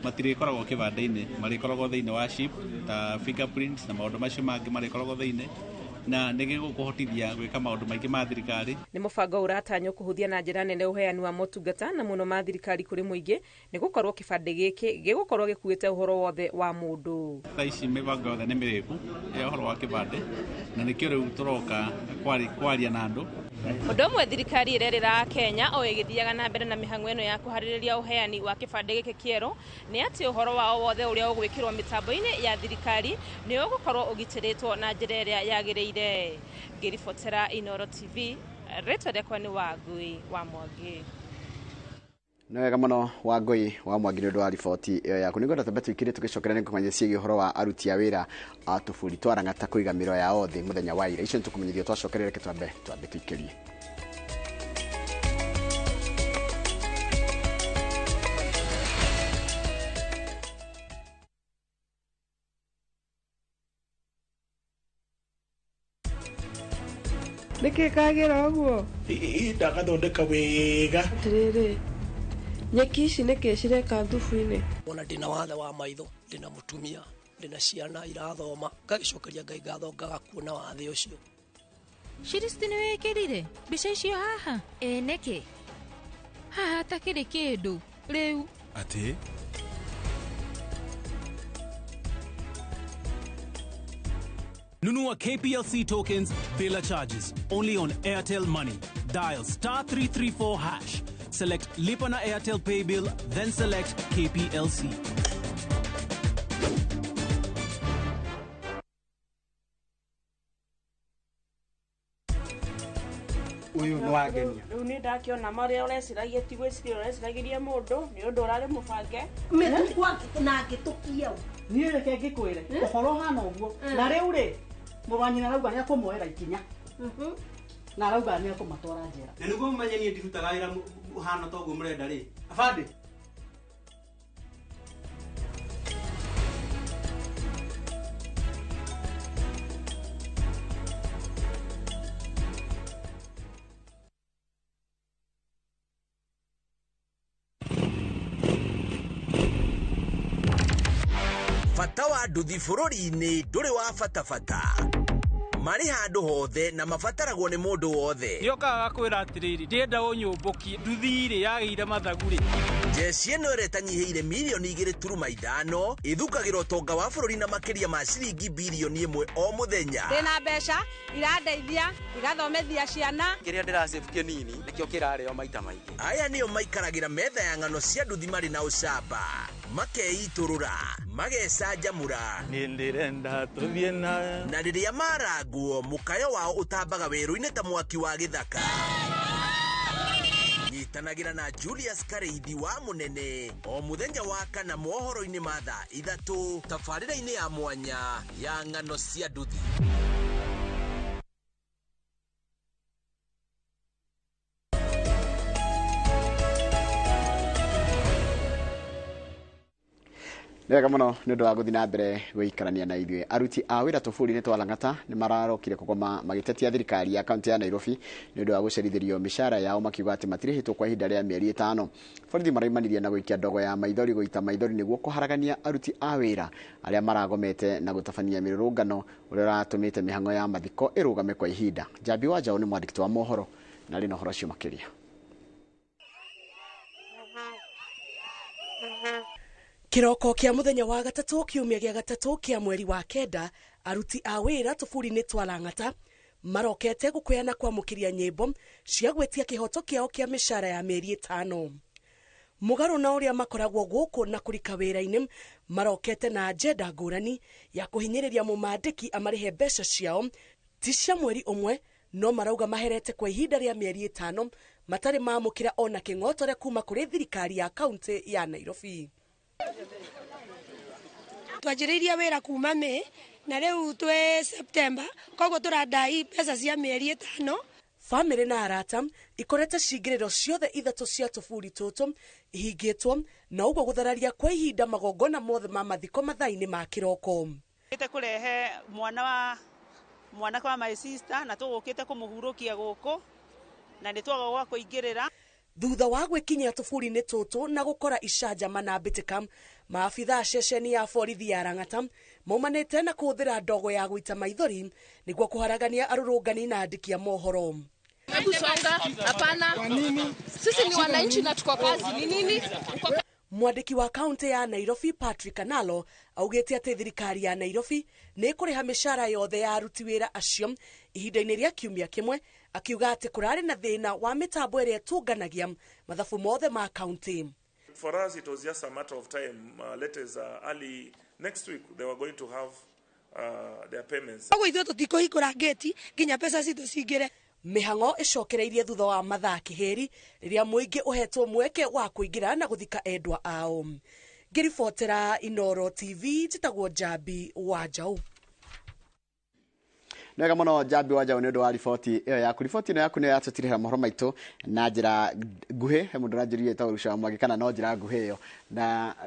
matirĩkoragwo kĩbandĩ-inĩ, marĩkoragwo thĩinĩ wa chip ta fingerprints na maũndũ macio mangĩ marĩkoragwo thĩinĩ, na nĩ gĩgũkũhotithia gwĩka maũndũ maingĩ ma thirikari. Nĩ mũbango ũratanywo kũhũthia na njĩra nene ũheani wa motungata na mũno ma thirikari kũrĩ mũingĩ, nĩ gũkorwo kĩbandĩ gĩkĩ gĩgũkorwo gĩkuĩte ũhoro wothe wa mũndũ. Thaa ici mĩbango yothe nĩ mĩrĩku ya ũhoro wa kĩbandĩ, na nĩkĩo rĩu tũroka kwaria na andũ. Ũndũ ũmwe thirikari ĩrerĩra Kenya o ĩgĩthiaga na mbere na mĩhang'o ĩno ya kũharĩrĩria ũheani wa kĩbandĩ gĩkĩ kĩerũ nĩ atĩ ũhoro wao wothe ũrĩa ũgwĩkĩrwo mĩtambo-inĩ ya thirikari nĩ ũgũkorwo ũgitĩrĩtwo na njĩra ĩrĩa yagĩrĩire. Ngĩribotera Inooro TV, rĩtwa rĩakwa nĩ Wangui wa Mwangi. Nĩ wega mũno Wangui wa Mwangi nĩ ũndũ wa riboti ĩyo yaku. Nĩngwenda twambe tũikire tũgĩcokera nĩ kũmenya ciĩgiĩ ũhoro wa aruti a wĩra a tũburi twa Lang'ata kũiga mĩro yao thĩ mũthenya wa ira. Icio nĩtũkũmenyithio twacokerera, reke twambe tũikĩrie. Nĩkĩ kagĩra ũguo? Ndagathondeka wega. Atĩrĩrĩ, nyeki ici nĩkĩ cireka thubu-inĩ? Ona ndĩna wathe wa maitho, ndĩna mũtumia, ndĩna ciana irathoma, ngagĩcokeria Ngai ngatho ngaga kuona wathe ũcio. Shiristi nĩ wĩkĩrire mbica icio haha? Ĩ nĩkĩ? Haha hatakĩrĩ kĩndũ rĩu. Atĩ? Nunua KPLC tokens bila charges only on Airtel Money. Dial *334#. Select Lipa na Airtel Pay Bill, then select KPLC. Uyu nĩ wangenia. Rĩu nĩ ndakiona marĩa ũreciragia ti gwĩciria ũreciragĩria mũndũ nĩ ũndũ ũrarĩ mũbange. Mĩtukũ na ngĩtũkia. Niĩ reke ngĩkwĩre ũhoro ũhana ũguo na rĩu rĩ mũrũ wa nyina arauga nĩ akũmuoera ikinya. Na arauga nĩ ekũmatwara njera. Na nĩguo mũmenye niĩ ndirutaga wĩra ũhana ta ũguo mũrenda rĩ. Abandĩ. Bata wa nduthi bũrũri-inĩ ndũrĩ wa bata bata. Marĩ handũ hothe na mabataragwo nĩ mũndũ wothe. Nĩokaga gakwĩra atĩrĩrĩ, ndĩrenda ũnyũmbũkie nduthi rĩ yagĩire mathagu rĩ. Jeshi ĩno ĩrĩa ĩtanyihĩire mirioni 2.5 ĩthukagĩra ũtonga wa bũrũri na makĩria ma ciringi birioni 1 o mũthenya. Ndĩna mbeca irandeithia igathomithia ciana. Kĩrĩa ndĩracĩbu kĩnini nĩkĩo kĩrarĩo maita maingĩ. Aya nĩo maikaragĩra metha ya ng'ano cia nduthi marĩ na ũcamba, makeitũrũra, magecanjamũra. Nĩ ndĩrenda tũthiĩ na Na rĩrĩa marangwo, mũkayo wao ũtambaga werũ-inĩ ta mwaki wa gĩthaka. Nyitanagĩra na Julius Kareithi wa Mũnene o mũthenya wa kana mohoro-inĩ ma thaa 3 tabarĩra-inĩ ya mwanya ya ng'ano cia nduthi. Nĩ wega mũno nĩ ũndũ wa gũthiĩ na mbere gũikarania na ithuĩ. Aruti a wĩra tũbũri-inĩ twa Lang'ata nĩ mararokire kũgoma magĩtetia thirikari ya kaunti ya Nairobi nĩ ũndũ wa gũcerithĩrio mĩcara yao makiuga atĩ matirĩhĩtwo kwa ihinda rĩa mĩeri 5. Borithi maraimanirie na gũikia ndogo ya maithori gũita maithori nĩguo kũharagania aruti a wĩra arĩa maragomete na gũtabania mĩrũrũngano ũrĩa ũratũmĩte mĩhang'o ya mathiko ĩrũgame kwa ihinda. Njambi wa Njaũ nĩ mwandĩki wa mohoro na arĩ na ũhoro ũcio makĩria. Kiroko kia muthenya wa gatatu kiumia gia gatatu kia mweri wa 9 aruti a wira tuburi-inĩ twa Lang'ata marokete gukwĩana kwamũkĩria nyĩmbo cia gwĩtia kĩhoto kĩao kĩa mĩcara ya mĩeri 5. Mũgarũ na ũrĩa makoragwo gũkũ na kũrika wĩra-inĩ marokete na agenda ngũrani ya kũhinyĩrĩria mũmandĩki amarĩhe mbeca ciao ti cia mweri ũmwe no marauga maherete kwa ihinda rĩa mĩeri 5 matarĩ mamũkĩra ona kĩng'otore kuma kũrĩ thirikari ya kaunti ya Nairobi. Twanjĩrĩirie wĩra kuma May na rĩu twĩ September, koguo tũrandai mbeca cia mĩeri 5. Bamĩrĩ na arata ikorete cingĩrĩro ciothe 3 cia tũburi tũtũ ihingĩtwo na ũguo gũthararia kwa ihinda magongona mothe ma mathiko mathaa-inĩ ma kĩroko. Tũkĩte kũrehe mwana wa mwana kwa my sister na tũgũkĩte kũmũhurũkia gũkũ na nĩ twaga gwa kũingĩrĩra. Thutha wa gwĩkinyia tũburi-inĩ tũtũ na gũkora icanjama na mbĩtĩka, maabithaa ceceni ya borithi ya Lang'ata maumanĩte na kũhũthĩra ndogo ya gũita maithori nĩguo kũharagania arũrũngani na andĩki a mohoro. Hebu songa, hapana. Sisi ni wananchi na tuko kazi. Ni nini? Mwandĩki wa kaunti ya Nairobi Patrick Analo augĩte atĩ thirikari ya Nairobi nĩ ĩkũrĩha mĩcara yothe ya aruti wĩra acio ihinda-inĩ rĩa kiumia kĩmwe, akiuga atĩ kũrarĩ na thĩna wa mĩtambo ĩrĩa ĩtũnganagia mathabu mothe ma kaunti. For us it was just a matter of time. Latest early next week they were going to have their payments. Koguo ithuĩ tũtikũhingũra ngĩti nginya mbeca citũ cingĩre. Mĩhang'o ĩcokereirie thutha wa mathaa kĩhĩri rĩrĩa mũingĩ ũhetwo mweke wa kũingĩra na gũthika endwa ao. Ngĩribotera Inoro TV njĩtagwo Njambi wa Njaũ. Nĩ wega mũno Njambi wa Njaũ nĩ ũndũ wa riboti ĩyo yaku. Riboti ĩno yaku nĩyo yatũtirĩra mohoro maitũ na njĩra nguhĩ. He mũndũ ũranjĩrire ĩtagwo Ruca wa Mwangi kana no njĩra nguhĩ ĩyo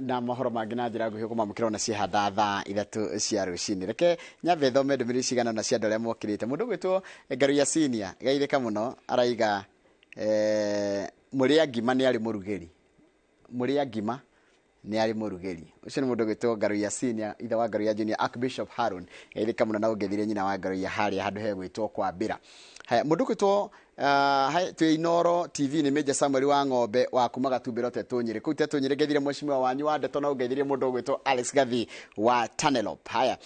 na mohoro mangĩ na njĩra nguhĩ ũkũmamũkĩra ona ciehanda thaa 3 cia rũcinĩ. Reke nyambe thome ndũmĩrĩri cigana ũna cia andũ arĩa mokĩrĩte. Mũndũ ũgwĩtwo Ngaruiya Senior geithĩka mũno araiga mũrĩa ngima nĩ arĩ mũrugĩri. Mũrĩa ngima nĩ arĩ mũrugĩri. Ũcio nĩ mũndũ ũgwĩtwo Ngaruiya Senior, ithe wa Ngaruiya Junior, Archbishop Haron. Geithĩka mũno na ũngethire nyina wa Ngaruiya harĩa handũ hegwĩtwo Kwambĩra. Haya, mũndũ ũgwĩtwo twĩ Inoro TV nĩ Major Samuel wa Ng'ombe wa kuma Gatumbĩro Tetũ Nyĩrĩ. Kũu Tetũ Nyĩrĩ ngeithire mheshimiwa wanyu wa Ndeto na ũngeithirie mũndũ ũgwĩtwo Alex Gathi wa Tanelop. Haya,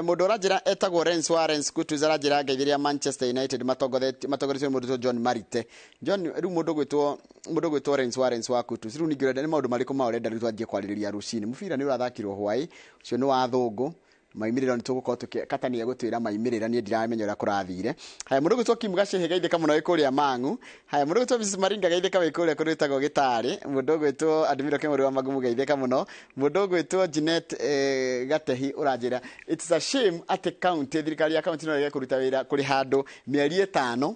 mũndũ ũranjĩra etagwo Rens wa Rens Kutus aranjĩra ngeithirie Manchester United matongoretio nĩ mũndũ ũgwĩtwo John Marite. John, rĩu mũndũ ũgwĩtwo Rens wa Rens wa Kutus, rĩu ningĩ ũrenda nĩ maũndũ marĩkũ ma ũrenda rĩu twanjie kwarĩrĩria rũcinĩ? Mũbira nĩ ũrathakirwo hwaĩ, ũcio nĩ wa thũngũ. Maimĩrĩro nĩ tũgũkorwo tũkĩkatania gũtwĩra maimĩrĩra, niĩ ndiramenya ũrĩa kũrathire. Haya, mũndũ ũgwĩtwo Kim Gacehe geithĩka mũno wĩ kũrĩa Mang'u. Haya, mũndũ ũgwĩtwo Mrs Maringa geithĩka wĩ kũrĩa kũndũ gwĩtagwo Gĩtarĩ. Mũndũ ũgwĩtwo Admiro Kĩmũrĩ wa Magumu geithĩka mũno. Mũndũ ũgwĩtwo Jeanette Gatehi ũranjĩra it's a shame atĩ county, thirikari ya county no ĩrege kũruta wĩra kũrĩ handũ mĩeri 5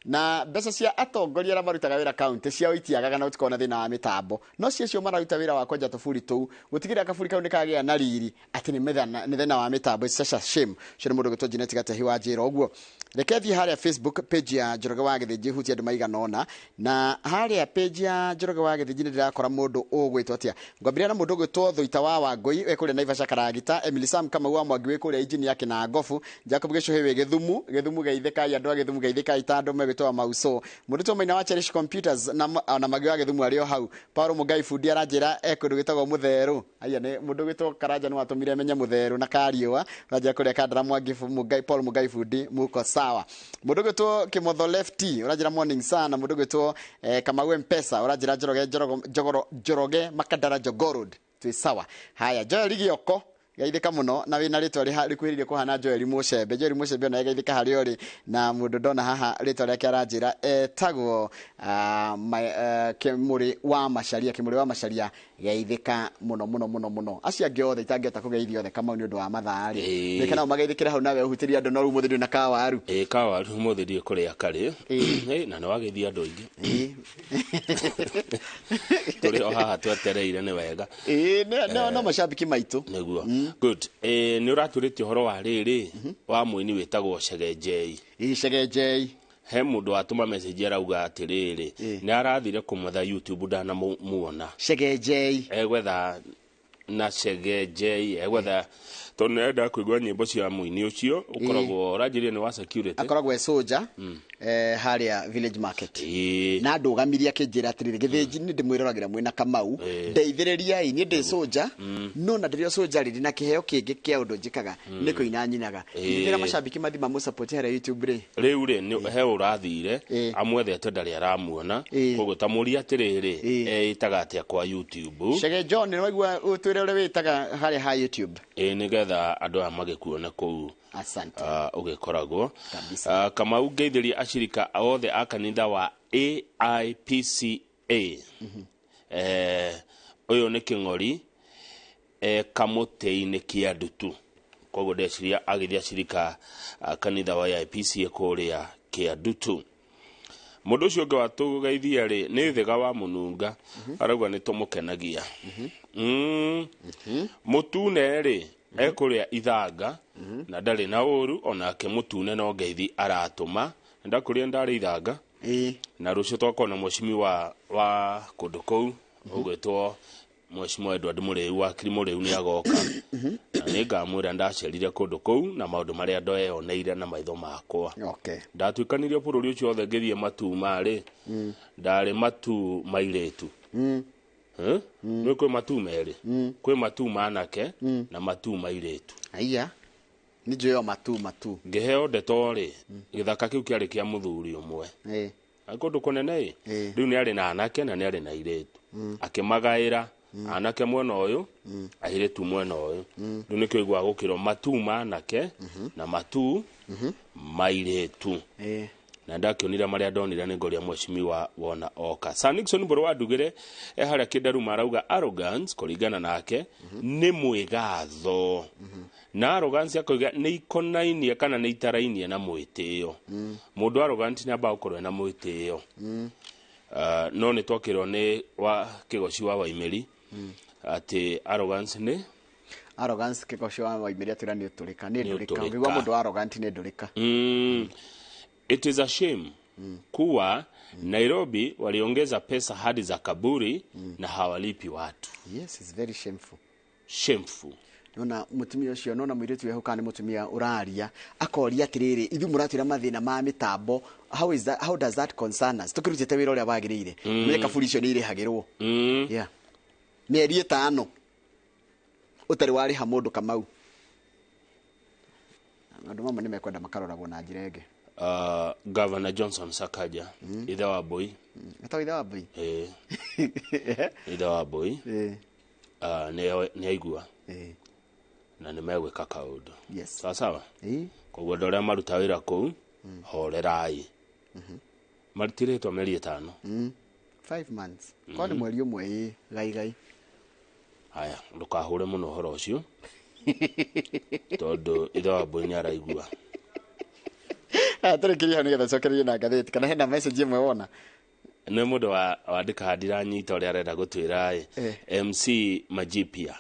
Na mbeca cia atongoria arĩa marutaga wĩra county ciao itiagaga na gũtikoragwo na thĩna wa mĩtambo, no cio mararuta wĩra wa kwenja tũburi tũu gũtigĩrĩra kaburi kau nĩ kagĩa na riri atĩ nĩ thĩna wa mĩtambo. It's such a shame. Ũcio nĩ mũndũ ũgwĩtwo Janet Gatehi wa njĩra ũguo. Reke thiĩ harĩa Facebook page ya Njoroge wa Gĩthĩnji hutie andũ maigana ũna, na harĩa page ya Njoroge wa Gĩthĩnji nĩ ndĩrakora mũndũ ũgwĩtwo atĩa. Ngwambĩrĩria na mũndũ ũgwĩtwo Thuita wa Wangũi wĩ kũrĩa Naivasha Karagita, Emily Sam Kamau wa Mwangi wĩ kũrĩa Injinia Kĩnangobu, Jacob Gĩcũhĩ wĩ Gĩthumu, Gĩthumu geithĩkai, andũ a Gĩthumu geithĩkai ta andũ megwĩtwo wa Mauso. Mũndũ ũtwo Maina wa Cherish Computers na Magi wa Gĩthumu arĩ o hau. Paulo Mũngai bundi aranjĩra e kũndũ gwĩtagwo Mũtherũ. Aya nĩ mũndũ ũgwĩtwo Karanja nĩ watũmire menye Mũtherũ na Kariũa. Ũranjĩra kũrĩa Kandara Mwangi Mũngai Paul Mũngai bundi muko sawa. Mũndũ ũgwĩtwo Kĩmotho Lefty ũranjĩra morning sana. Mũndũ ũgwĩtwo Kamau Mpesa ũranjĩra Njoroge Njoroge Makandara Jogorod twĩ sawa. Haya Joel Gĩoko geithĩka mũno na wĩna rĩtwa rĩkuhĩrĩirie kũhana Joel Mũcembe. Joel Mũcembe ona geithĩka harĩa ũrĩ. Na mũndũ ndona haha rĩtwa rĩake aranjĩra etagwo Kĩmũrĩ wa Macharia. Kĩmũrĩ wa Macharia geithĩka mũno mũno mũno mũno. Acio angĩ othe itangĩhota kũgeithia othe Kamau nĩ ũndũ wa mathaa rĩ. Reke nao mageithĩkĩre hau nawe ũhutĩrie andũ no rĩu ũmũthĩ ndũrĩ na kawaru. Ĩĩ kawaru ũmũthĩ ndiĩ kũrĩa karĩ. Na nĩ wageithia andũ aingĩ. Tũrĩ o haha twetereire nĩ wega. Ĩĩ no macambĩki maitũ. Nĩguo. Good. Nĩ ũratũrĩtie ũhoro wa rĩrĩ wa mũini wĩtagwo Chege J. Chege J. He mũndũ watũma message arauga atĩrĩrĩ nĩ arathire kũmwetha YouTube ndanamuona. Chege J. Egwetha na Chege J egwetha tondũ nĩ arenda kũigua nyĩmbo cia mũini ũcio ũkoragwo ũranjĩrire nĩ wa security. Akoragwo e soldier harĩa Village Market. Na ndũgamirie akĩnjĩra atĩrĩrĩ Gĩthĩnji nĩ ndĩmwĩroragĩra mwĩna Kamau ndeithĩrĩriai niĩ ndĩ soldier no na ndĩrĩ o soldier rĩ ndĩna kĩheo kĩngĩ kĩa ũndũ njĩkaga nĩ kũina nyinaga. Ndĩra macambĩki mathi mamũsupport harĩa YouTube rĩ. Rĩu rĩ he ũrathire amwethete ndarĩ aramuona koguo ta mũria atĩrĩrĩ ĩtaga atĩa kwa YouTube. Chege John nĩ waigua ũtwĩre ũrĩa wĩtaga harĩa ha YouTube. Nĩgetha andũ aya magĩkuone kũu. Asante. Ũgĩkoragwo Kamau ngeithĩria acirika othe a kanitha wa AIPCA. Ũyũ nĩ Kĩng'ori kamũtĩ-inĩ kĩa ndutu. Koguo ndeciria agĩthiĩ acirika kanitha wa AIPCA kũrĩa kĩa ndutu. Mũndũ ũcio ũngĩ watũgeithia rĩ nĩ Thĩga wa Mũnunga arauga nĩ tũmũkenagia. Mũtune rĩ ekũrĩa Ithanga na ndarĩ na ũru onake mũtune no ngeithi aratũma. Ndakũrĩa ndarĩ Ithanga. Na rũciũ twakorwo na mheshimiwa wa kũndũ kũu ũgwĩtwo Mheshimiwa Edward Mũrĩu wa Kiri Mũrĩu nĩ agoka. Na nĩ ngamwĩra ndacerire kũndũ kũu na maũndũ marĩa ndoeoneire na maitho makwa. Ndatuĩkanirie bũrũri ũcio wothe ngĩthiĩ Matuma rĩ ndarĩ Matu mairĩtu. Nĩ kwĩ Matu merĩ, kwĩ Matu manake na Matu mairĩtu. Aya nĩ njũĩ o Matu. Ngĩheo ndeto rĩ gĩthaka kĩu kĩarĩ kĩa mũthuri ũmwe. Kũndũ kũnene ĩ rĩu nĩ arĩ na anake na nĩ arĩ na airĩtu. Akĩmagaĩra anake mwena ũyũ airĩtu mwena ũyũ. Rĩu nĩkĩo iguaga gũkĩrwo Matu manake na Matu mairĩtu. Na ndakĩonire marĩa ndonire nĩ ngoria mheshimiwa wona oka. Sir Nixon Mbũrũ wa Ndugĩre e harĩa Kĩndaruma arauga arrogance kũringana nake nĩ mwĩgatho. Na arrogance akoiga nĩ ikonainie kana nĩ itarainie na mwĩtĩo. Mũndũ arrogant nĩ ambaga gũkorwo ena mwĩtĩo. No nĩ twakĩrwo nĩ wa Kĩgoci wa Waimĩri atĩ arrogance nĩ arrogance Kĩgoci wa Waimĩri atwĩra nĩ ũtũrĩka, nĩ ndũrĩka. Ũngĩigua mũndũ arrogant nĩ ndũrĩka. It is a shame kuwa Nairobi waliongeza pesa hadi za kaburi na hawalipi watu. Yes, it's very shameful. Shameful. Nona mutumia ucio nona muiritu weho kana mutumia uraria akoria atiriri ithu muratwira mathina ma mitambo, how is that, how does that concern us? Tukirutite wira uria wagiriire me kaburi icio ni irihagirwo. Yeah, mieri 5 utari wariha mundu Kamau. Andu mamwe ni mekwenda makaroragwo na njira ingi. Governor Johnson Sakaja, ithe wa Boy. Ata ithe wa Boy? Ithe wa Boy. Nĩ aigua. Na nĩ megwĩka kaũndũ. Yes. Sawa sawa? Koguo andũ arĩa maruta wĩra kũu, horerai. Matirĩtwo mĩeri 5. 5 months. Kwa nĩ mweri ũmwe gai gai. Haya, ndũkahũre mũno ũhoro ũcio. Tondũ ithe wa Boy nĩ araigua. Tũrĩkĩrie hau nĩgetha cokererie na ngathĩti kana hena message ĩmwe wona. Nĩ mũndũ wandĩka ndiranyita ũrĩa arenda gũtwĩra ĩ. MC Majipia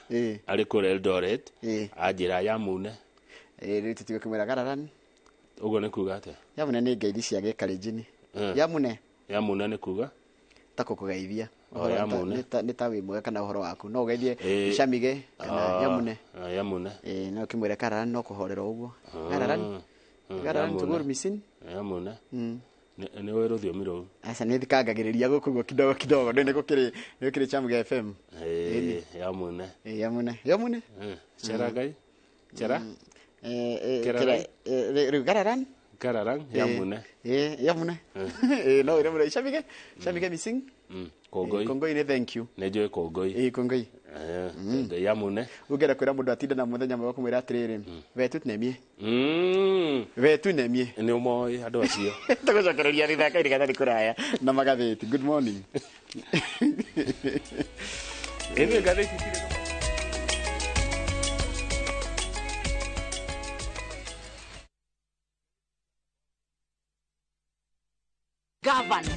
arĩ kũrĩa Eldoret anjĩra yamune. Rĩu tũtige kũmwĩra gararan. Ũguo nĩ kuga atĩa? Yamune nĩ ngeithi cia gĩkarenjini. Yamune. Yamune nĩ kuga? Ta kũkũgeithia. Nĩ ta wĩ mwega kana ũhoro waku. No ũgeithie Shamige kana Yamune. Yamune. No ũkĩmwĩre kararan no kũhorera ũguo. Gararan. Gararan tũgũrũ misin. Yamune. Nĩ ũĩ rũthiomi rũu? Aca nĩ thikangagĩrĩria gũkũ ũguo kidogo kidogo. Nĩ gũkĩrĩ Chamge FM. Yamune. Yamune. Yamune. Chera gai. Chera. Rĩu gararan. Gararan yamune. Yamune. No ĩremũra Shamige. Shamige missing. Kongoi. Kongoi nĩ thank you. Nĩ njũĩ kongoi. Kongoi. Yamune. Ũngĩenda kwĩra mũndũ atinda na mũthenya mwega kũmwĩra atĩrĩrĩ, we tu nemie. We tu nemie. Nĩ ũmoĩ andũ acio. Tũgũcokereria rĩthaka-inĩ gatarĩ kũraya na magathĩti. Good morning. Ĩno ngathĩti tirĩ. Governor.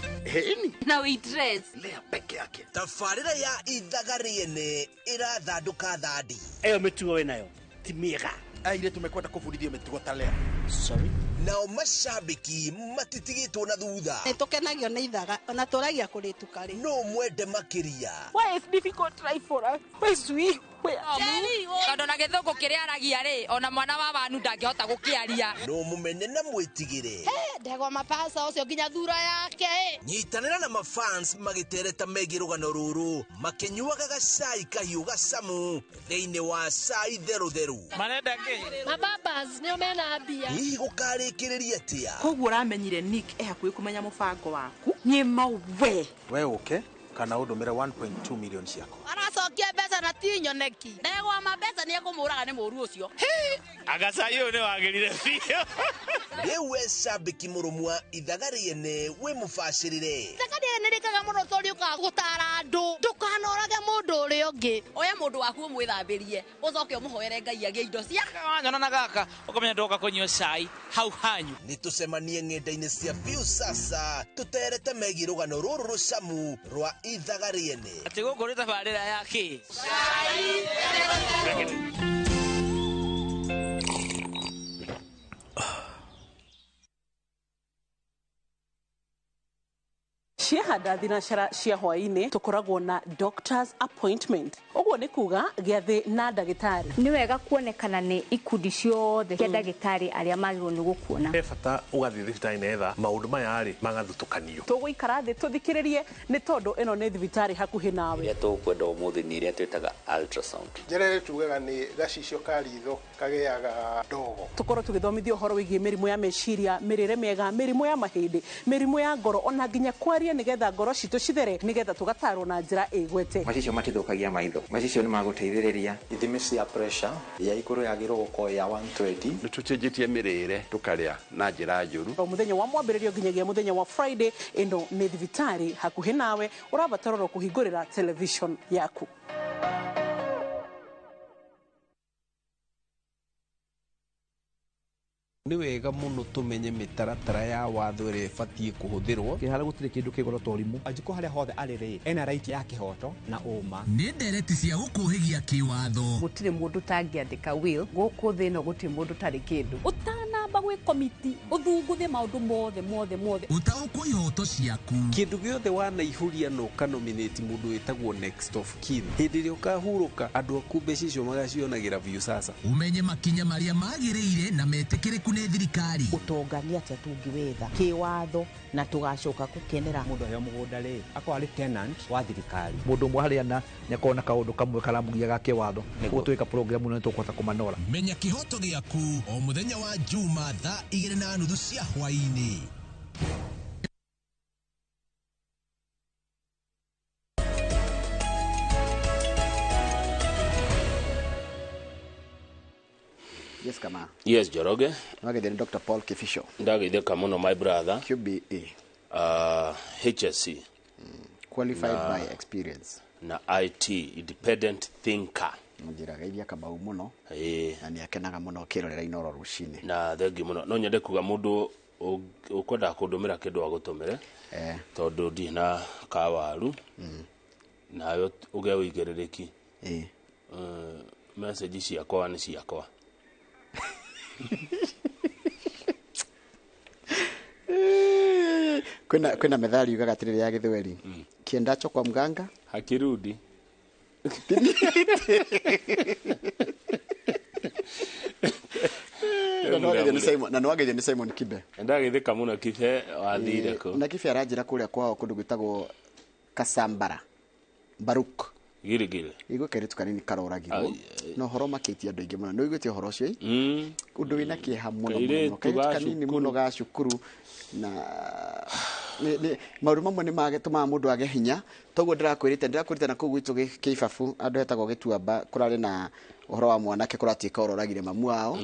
Na we dress. Lea peke yake. Tabarĩra ya ithaga rĩene ĩrathandũka thandi. Ĩyo mĩtugo wĩnayo ti mĩega. Airĩtu mekwenda kũbundithio mĩtugo ta Lea. Sorry. Nao mashabiki matitigĩtwo na thutha. Nĩ tũkenagio nĩ ithaga ona tũragia kũrĩtuka rĩ. No mwende makĩria. Why is difficult life for us? Why is we? Tondũ na gĩthũngũ kĩrĩa aragia rĩ, ona mwana wa wanu ndangĩhota gũkĩaria. No mũmene na mwĩtigĩre. Ndegwa mapasa ũcio nginya thura yake. Nyitanĩra na mafans magĩtereta megiĩ rũgano rũrũ makĩnyuaga gacai kahiũ gacamu thĩinĩ wa cai therũtherũ. Marenda kĩ? Mababas nĩo mena mbia. Hihi gũkarĩkĩrĩria atĩa? Koguo ũramenyire Nick e hakuhĩ kũmenya mũbango waku. Niĩ mawe. We ũke kana ũndũmĩre 1.2 million ciakwa. Aracokia mbeca na ti nyoneki. Ndegwa ma mbeca nĩ ekũmũraga nĩ mũru ũcio. Agacai ũyũ nĩ wagĩrire biũ. Rĩu we cambĩki mũrũmu wa ithaga rĩene wĩ mũbacĩrĩre. Ithaga rĩene rĩkaga mũno tondũ rĩũkaga gũtara andũ. Ndũkanorage mũndũ ũrĩa ũngĩ. Oya mũndũ waku ũmwĩthambĩrie ũcoke ũmũhoere Ngai agĩe indo cia. Wanyona na gaka ũkamenya ndoka kũnyua cai hau hanyu. Nĩ tũcemanie ng'enda-inĩ cia Viusasa tũterete megiĩ rũgano rũrũ rũcamu rwa ithaga rĩene. Atĩ gũkũ nĩ tabarĩra ya kĩ? Cai. Ciahanda thinacara cia hwaĩ-inĩ tũkoragwo na doctor's appointment. Ũguo nĩ kuga gĩathĩ na ndagĩtarĩ. Nĩ wega kuonekana nĩ ikundi ciothe cia ndagĩtarĩ arĩa magĩrĩirwo nĩ gũkuona. He bata ũgathiĩ thibitarĩ nĩgetha maũndũ maya rĩ magathutũkanio. Tũgũikara thĩ tũthikĩrĩrie nĩ tondũ ĩno nĩ thibitarĩ hakuhĩ nawe. Ĩrĩa tũkwenda ũmũthĩ nĩ ĩrĩa twĩtaga ultrasound. Njĩra ĩrĩa tugaga nĩ gacicio ka ritho kagĩaga ndogo. Tũkorwo tũgĩthomithio ũhoro wĩgiĩ mĩrimũ ya meciria, mĩrĩre mĩega, mĩrimũ ya mahĩndĩ, mĩrimũ ya ngoro ona nginya kwaria nĩgetha ngoro citũ cithere nĩgetha tũgatarwo na njĩra ĩgwete. Macicio matithũkagia maitho, macicio nĩ magũteithĩrĩria. Ithimi cia pressure ya igũrũ yagĩrĩirwo gũkorwo ya 120. Nĩ tũcenjetie mĩrĩre tũkarĩa na njĩra njũru. O mũthenya wa mwambĩrĩrio nginyagia mũthenya wa Friday, ĩno nĩ thibitarĩ hakuhĩ nawe ũrabatara oro kũhingũrĩra television yaku. Nĩ wega mũno tũmenye mĩtaratara ya watho ĩrĩa ĩbatiĩ kũhũthĩrwo. Kĩhara gũtirĩ kĩndũ kĩgoro ta ũrimũ. Anjĩkwo harĩa hothe arĩ rĩ, ena right ya kĩhoto na ũma. Nĩ ndereti cia gũkũhĩgia kĩwatho. Gũtirĩ mũndũ ũtangĩandĩka will gũkũ thĩ ĩno, gũtirĩ mũndũ ũtarĩ kĩndũ. Ũtanamba gwĩ komiti ũthunguthe maũndũ mothe mothe mothe. Ũtaũkwo ihoto ciaku. Kĩndũ gĩothe wanaihũria na ũkanominate mũndũ wĩtagwo next of kin. Hĩndĩ ĩrĩa ũkahurũka andũ aku mbeca icio magacionagĩra Viusasa. Ũmenye makinya marĩa magĩrĩire na metĩkĩrĩku nĩ thirikari. Ũtonga nĩ atĩa tũngĩwetha kĩwatho na tũgacoka gũkenera. Mũndũ aheo mũgũnda rĩ, akorwo arĩ tenant wa thirikari. Mũndũ ũmwe harĩa na nĩakorwo na kaũndũ kamwe karamũgia ga kĩwatho. Nĩguo twĩka program ĩno nĩtũkũhota kũmanora. Menya kĩhoto gĩaku o mũthenya wa Juma thaa 2:30 cia hwaĩ-inĩ. Yes, kama. Yes, Njoroge. Nĩwagĩthio nĩ Dr. Paul Kifisho. Ndagĩthĩka mũno my brother. QBE. HSC. Qualified na, by experience. Na IT, independent thinker. Njĩra geithia Kamau mũno. Na nĩ akenaga mũno akĩrorera Inooro rũcinĩ. Na thengi mũno. No nyende kuga mũndũ Ũkwenda kũndũmĩra kĩndũ agũtũmĩre tondũ ndirĩ na kawaru nawe ũgĩe ũigĩrĩrĩki. Message ciakwa nĩ ciakwa. Kwĩna methali yugaga atĩrĩrĩ ya gĩthweri, kiendacho kwa mganga hakirudi. Na nĩwageithio nĩ Simon Kibe. Ndagĩthĩka mũno Kibe wathire kũ. Na Kibe aranjĩra kũrĩa kwao kũndũ gwĩtagwo Kasambara Baruk Gilgil. Igwe kairĩtu kanini karoragirwo na ũhoro makĩtie andũ aingĩ mũno. Nĩ ũiguĩte ũhoro ũcio? Ũndũ wĩna kĩeha mũno mũno. Kairĩtu kanini mũno ga cukuru na maũndũ mamwe nĩ matũmaga mũndũ age hinya. Toguo ndĩrakwĩrĩte na kũu gwitũ Kĩibabu andũ hetagwo Gĩtuamba kũrarĩ na ũhoro wa mwanake kũratuĩka ũroragire mamu wao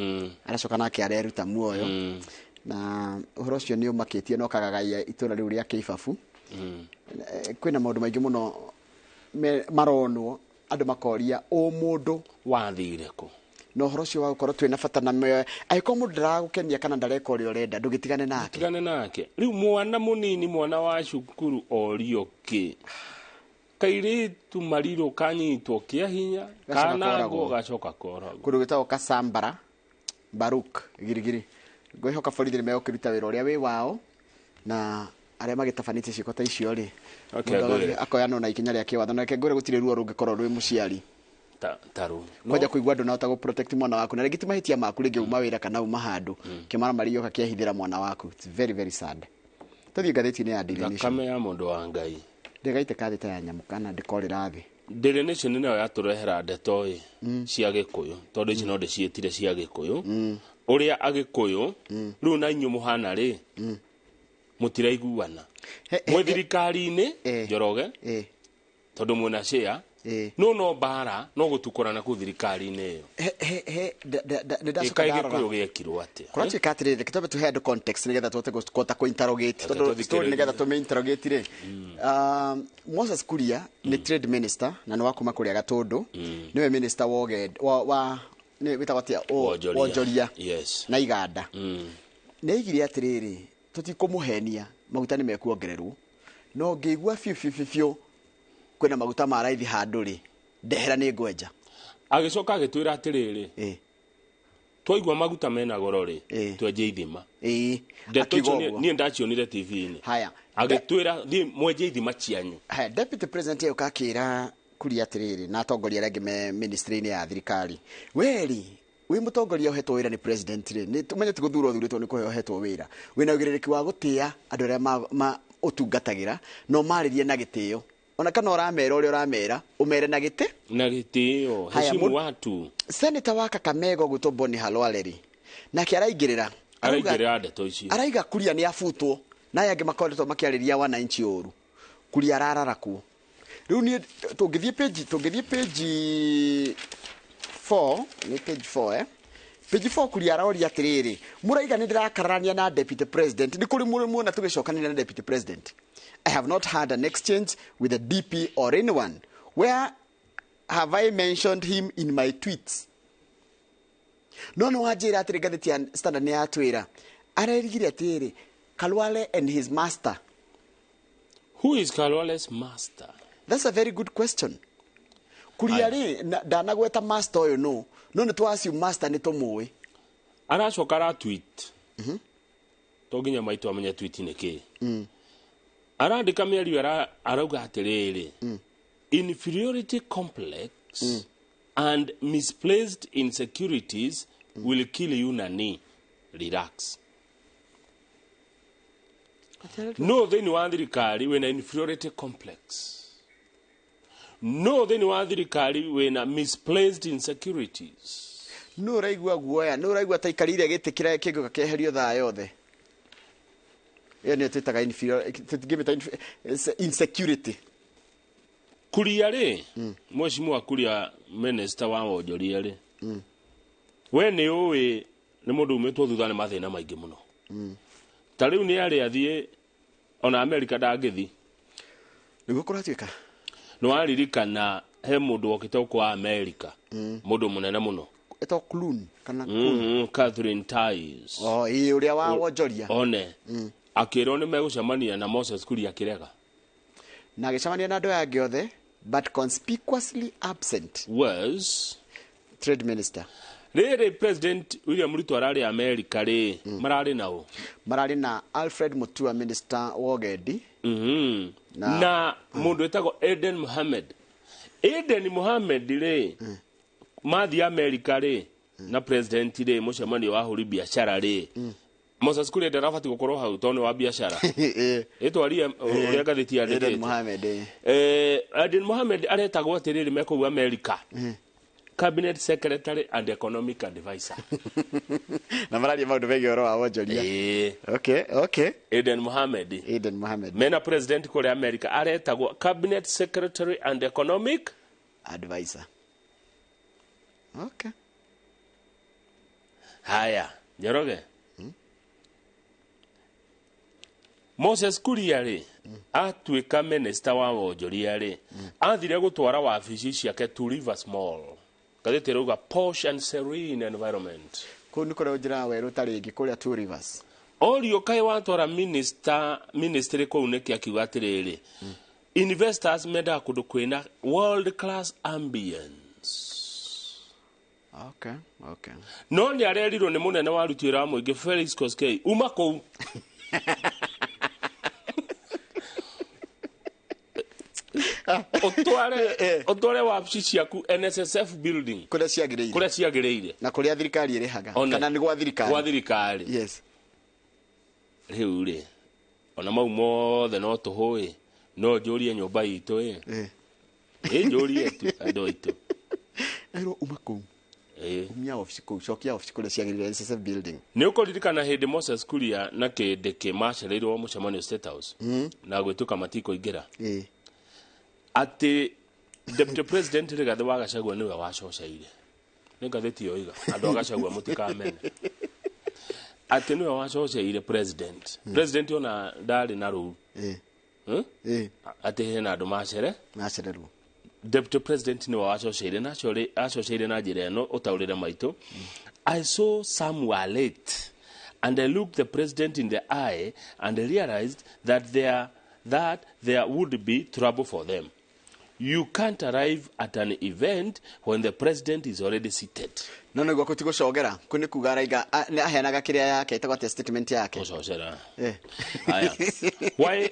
aracoka nake areruta muoyo na ũhoro ũcio nĩ ũmakĩtie na ũkagagaia itũra rĩu rĩa Kĩibabu. Kwĩna maũndũ maingĩ mũno maronwo andũ makoria ũmũndũ wathire kũ na ũhoro ũcio wa gũkorwo twĩna bata na angĩkorwo mũndũ ndaragũkenia kana ndareka ũrĩa ũrenda ndũgĩtigane nake. Tigane nake. Rĩu mwana mũnini mwana wa cukuru orio kĩ kairĩtu marirũ kanyitwo kĩa hinya kanangwo gacoka koragwo kũndũ gwĩtagwo Kasambara Baruk Girigiri. Ngwĩhoka borithi nĩmegũkĩruta wĩra ũrĩa wĩ wao na arĩa magĩtabanĩtie ciĩko ta icio rĩ akoyanwo na ikinya rĩa kĩwatho. Na reke ngwĩre gũtirĩ ruo rũngĩkorwo rwĩ mũciari kwanja kũigua andũ nahota gũ protect mwana waku na rĩngĩ ti mahĩtia maku rĩngĩ uma wĩra kana uma handũ kĩmaramari gĩoka kĩahithĩra mwana waku. It's very very sad. Tũthiĩ ngathĩti-inĩ ya Daily Nation. Thakame ya mũndũ wa Ngai ndĩgaitĩka thĩ ta ya nyamũ kana ndĩkorĩra thĩ. Daily Nation nĩyo yatũrehera ndeto ĩ cia Gĩkũyũ tondũ ici no ndĩciĩtire cia Gĩkũyũ ũrĩa Agĩkũyũ rĩu na inyuĩ mũhana rĩ mũtiraiguana mwĩ thirikari-inĩ Njoroge tondũ mwĩna share no mbara no gũtukũrana kũu thirikari-inĩ ĩyo. Nĩndacoka ndarora Gĩkũyũ gĩekirwo atĩa. Kũratuĩka atĩrĩrĩ, reke twambe tũhe andũ context nĩgetha tũhote kũhota kũ-interrogate tondũ story nĩgetha tũmĩ-interrogate rĩ. Moses Kuria nĩ trade minister na nĩ wa kuma kũrĩa Gatũndũ. Nĩwe minister wa wĩtagwo atĩa wonjoria na iganda. Nĩ aigire atĩrĩrĩ, tũtikũmũhenia maguta nĩ mekuongererwo no ngĩigua biũ biũ biũ kwĩna maguta ma raithi handũ rĩ ndehera nĩ ngwenja. Agĩcoka agĩtwĩra atĩrĩrĩ, twaigua maguta mena goro rĩ twenje ithima. Ndeto icio niĩ ndacionire TV-inĩ. Haya, agĩtwĩra thiĩ mwenje ithima cianyu. Haya, deputy president agĩũka akĩra Kuria atĩrĩrĩ na atongoria arĩa angĩ me ministry-inĩ ya thirikari, weri wĩ mũtongoria ũhetwo wĩra nĩ president rĩ nĩ tũmenye ti gũthurwo ũthurĩtwo nĩ kũheo ũhetwo wĩra wĩna ũigĩrĩrĩki wa gũtĩa andũ arĩa ũtungatagĩra na ũmarĩrie na gĩtĩo ona kana ũramera ũrĩa ũramera ũmere na gĩtĩ na gĩtĩo. Heshimu watu. Senator wa Kakamega ũgwĩtwo Boni Khalwale rĩ nake araingĩrĩra ndeto icio araiga Kuria nĩ abutwo na aya angĩ makoretwo makĩarĩria wananchi ũru. Kuria arararakwo. Rĩu niĩ tũngĩthiĩ page 4 nĩ page 4 page 4 Kuria aroria atĩrĩrĩ, mũraiga nĩ ndĩrakararania na deputy president nĩ kũrĩ muona tũgĩcokanĩria na deputy president. I have not had an exchange with the DP or anyone. Where have I mentioned him in my tweets? No no wanjĩra atĩrĩ ngathĩti ya Standard nĩ yatwĩra arerigire atĩrĩrĩ Khalwale and his master. Who is Khalwale's master? That's a very good question. Kuria rĩ ndanagweta master ũyũ no nĩ twa assume master nĩ tũmũĩ. Aracoka ara tweet. To nginya maitũ amenye tweet nĩ kĩ. Arandĩka mĩario arauga atĩrĩrĩ, inferiority complex and misplaced insecurities will kill you nani. Relax. No thĩinĩ wa thirikari wĩna inferiority complex. No thĩinĩ wa thirikari wĩna misplaced insecurities. No ũraigua guoya, no ũraigua ta ikarire gĩtĩ kĩrĩa kĩngĩũka kĩeherio thaa yothe. Ĩyo nĩyo twĩtaga insecurity. Kuria rĩ, mheshimiwa Kuria minister wa wonjoria rĩ, we nĩ ũĩ nĩ mũndũ umĩtwo thutha nĩ mathĩna maingĩ mũno. Ta rĩu nĩ arĩ athiĩ ona America ndangĩthi. Nĩguo kũratuĩka. Nĩ waririkana he mũndũ wokĩte gũkũ wa America, mũndũ mũnene mũno. Etagwo Clune kana Clune. Catherine Tais. Oh, ĩĩ, ũrĩa wa wonjoria. One akĩrwo nĩ megũcemania na Moses Kuria, akĩrega. Na agĩcemania na andũ aya angĩ othe, but conspicuously absent was trade minister. Rĩrĩ President William Ruto ararĩ America rĩ, mararĩ nao? Mararĩ na Alfred Mutua, minister wa ũgendi. Na mũndũ wĩtagwo Eden Mohamed. Eden Mohamed rĩ, mathiĩ America rĩ na president rĩ, mũcemanio wa ahũri biacara rĩ, Moses Kuria ndarabatiĩ gũkorwo hau tondũ nĩ wa biacara? Ĩtwarie ũrĩa ngathĩti Eden yandĩkĩte. Mohamed, ĩĩ. Eden Mohamed aretagwo atĩrĩrĩ, me kũu America, cabinet secretary and economic advisor. Na mararia maũndũ megiĩ ũhoro wa wonjoria. Ĩĩ. Okay. Eden Mohamed. Eden Mohamed. Mena president kũrĩa America aretagwo cabinet secretary and economic advisor. Okay. Haya, Njoroge, Moses Kuria rĩ, atuĩka minister wa wonjoria rĩ, athire gũtwara wabici ciake Two Rivers Mall. Ngathĩti ĩrauga posh and serene environment. Kũu nĩ kũrĩa njĩra werũ ta rĩngĩ kũrĩa Two Rivers. Orio kaĩ watwara minister ministry kũu nĩkĩ? Akiuga atĩrĩrĩ, investors mendaga kũndũ kwĩna world class ambience. Okay. No nĩ arerirwo nĩ mũnene wa aruti wĩra wa mũingĩ Felix Koskei, uma kũu ũtware wabici ciaku NSSF building. Kũrĩa ciagĩrĩire. Kũrĩa ciagĩrĩire. Na kũrĩa thirikari ĩrĩhaga. One. Kana nĩ gwa thirikari. Gwa thirikari. Yes. Rĩu rĩ, ona mau mothe no tũhũĩ, no njũrie nyũmba itũ ĩ. Ĩ njũrie tu andũ aitũ. Erwo uma kũu. Ĩ. Umia wabici kũu, cokia wabici kũrĩa ciagĩrĩire, NSSF building. Nĩ ũkũririkana hĩndĩ Moses Kuria na Kĩndĩkĩ macereirwo mũcemanio State House na gwĩtuĩka matikũingĩra, atĩ Deputy President Rigathĩ wa Gachagua nĩwe wacoceire? Nĩ ngathĩti yoiga, andũ a Gachagua mũtikamene atĩ nĩwe wacoceire president. President ona ndarĩ na rũu. Atĩ hena andũ macere macererwo. Deputy President nĩwe wacoceire na acoceire na njĩra ĩno, ũtaũrĩre maitũ: "I saw some were late and I looked the president in the eye and realized that there would be trouble for them. You can't arrive at an event when the president is already seated." No nĩguo kũti gũcogera kũ nĩ kuga araiga nĩ aheanaga kĩrĩa yake ĩtagwo atĩa, statement yake. Gũcocera. Haya,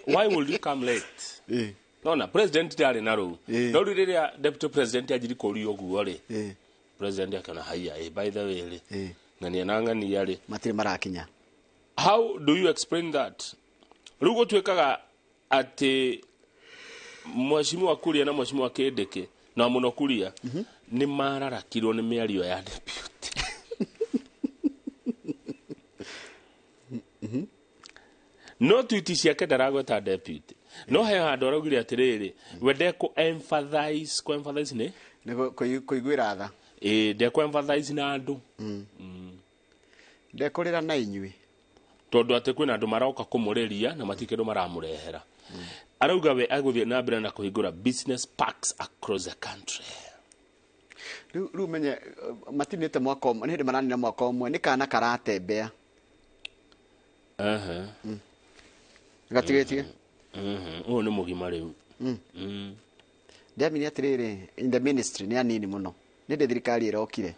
why would you come late? Nona president ndarĩ na rũu. No rĩu rĩrĩa deputy president anjiri kũrio ũguo rĩ, president akĩona haiya, by the way rĩ, ng'ania na ng'ania rĩ matirĩ marakinya. How do you explain that? Rĩu gũtuĩkaga atĩ Mheshimiwa Kuria na Mheshimiwa Kindiki na mũno Kuria nĩ mararakirwo nĩ mĩario ya deputy. No tweet ciake ndaragweta deputy, no he handũ araugire atĩrĩrĩ, we ndekũ emphasize, kũ emphasize nĩ Nĩ kũiguĩra tha. Ĩ, ndekũ emphasize na andũ. Ndekũrĩra na inyuĩ. Tondũ atĩ kwĩna andũ maroka kũmũrĩria na matirĩ kĩndũ maramũrehera. Arauga we agũthiĩ na mbere na kũhingũra business parks across the country. Rĩu menye matinĩte mwaka ũmwe, nĩ hĩndĩ maranina mwaka ũmwe, nĩ kana karatembea. Gatigĩtie. Ũyũ nĩ mũgima rĩu. Ndĩamini atĩrĩrĩ, in the ministry nĩ anini mũno, nĩ ndĩ thirikari ĩrokire.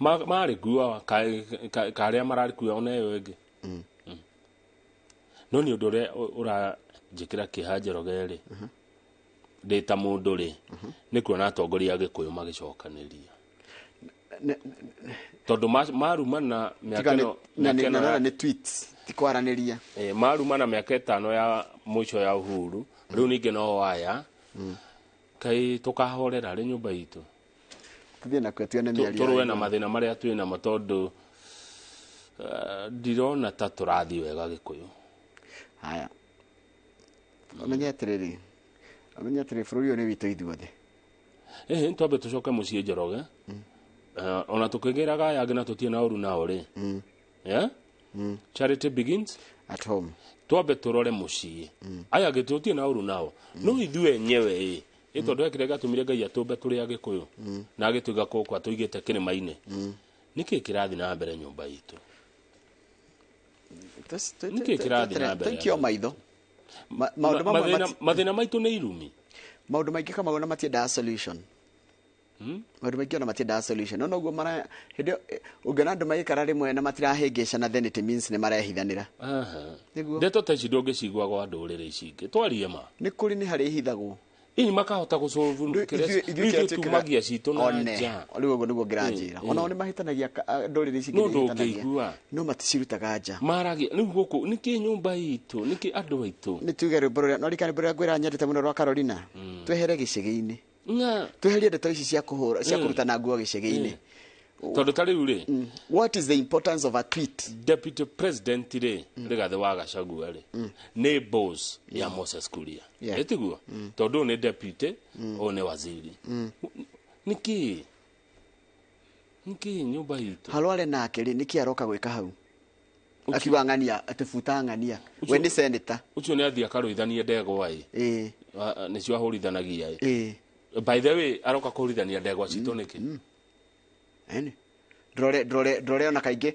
Marĩ kuo karĩa mararĩ kuo ona ĩyo ĩngĩ. No nĩ ũndũ ũrĩa ũranjĩkĩra kĩeha, Njoroge rĩ, ndĩ ta mũndũ rĩ, nĩ kuona atongoria a Gĩkũyũ magĩcokanĩria, tondũ marumana mĩaka Tiga ĩno na mĩaka ĩno na nĩ tweets, ti kwaranĩria. Marumana mĩaka 5 ya mũico ya Uhuru. Rĩu ningĩ no aya kai tũkahorera rĩ nyũmba itũ? Tũthiĩ nakuo tuone mĩario Tũrũe na ya mathĩna marĩa twĩ namo, tondũ ndirona ta tũrathiĩ wega Gĩkũyũ. Haya, ũmenye atĩrĩrĩ, bũrũri ũyũ nĩ witũ ithuothe. Ĩhĩ, twambe tũcoke mũciĩ, Njoroge. Ona tũkĩgĩraga aya angĩ na tũtirĩ na ũru nao rĩ, yeah? Charity begins at home. Twambe tũrore mũciĩ. Aya angĩ tũtirĩ na ũru nao, no ithuĩ enyewe ĩ Tondu he kĩrĩa gĩatũmire Ngai atũmbe tũrĩ Agĩkũyũ na agĩtũiga gũkũ atũigĩte kĩrĩma-inĩ. Nĩkĩ kĩrathiĩ na mbere nyũmba itũ? Nĩkĩ kĩrathiĩ na mbere? Thank you maitho. Maũndũ mamwe mathĩna maitũ nĩ irumi. Maũndũ maingĩ kama ona matiendaga solution. Maũndũ maingĩ ona matiendaga solution. No noguo mara hĩndĩ ũngĩona andũ magĩikara rĩmwe na matirahĩngĩcana, then it means nĩ marehithanĩra. Nĩguo. Ndeto ta ici ndũngĩcigua gwa ndũrĩrĩ ici ingĩ. Twarie ma. Nĩ kũrĩ nĩ harĩ hithagwo. Ini makahota gũsolve kĩrĩa tumagia citũ na nja. Rĩu ũguo nĩguo ngĩranjĩra. Ona o nĩ mahĩtanagia ndũrĩrĩ ici ingĩ nĩ mahĩtanagia. No maticirutaga nja. Maragia rĩu gũkũ nĩkĩ nyũmba itũ nĩkĩ andũ aitũ. Nĩ tuge rwĩmbo rũrĩa no rikana rwĩmbo rũrĩa ngwĩra nyendete mũno rwa Carolina. Twehere gĩcegi-inĩ. Tweherie ndeto ici cia kũhũra cia kũrutana nguo gĩcegi-inĩ. Tondũ ta rĩu rĩ, what is the importance of a tweet? Deputy President rĩ, Rigathĩ wa Gachagua rĩ, nĩ boss ya Moses Kuria. Ĩtiguo? Tondũ nĩ deputy, ũyũ nĩ waziri. Nĩkĩ? Nĩkĩ nyũmba itũ? Halwale nake rĩ, nĩkĩ aroka gwĩka hau? Akiuga ng'ania, atĩ buta ng'ania. We nĩ senator. Ũcio nĩ athiĩ akarũithanie ndegwa ĩ. Nĩcio ahũrithanagia ĩ. By the way, aroka kũhũrithania ndegwa citũ nĩkĩ? Ene. Ndrore ona kaingĩ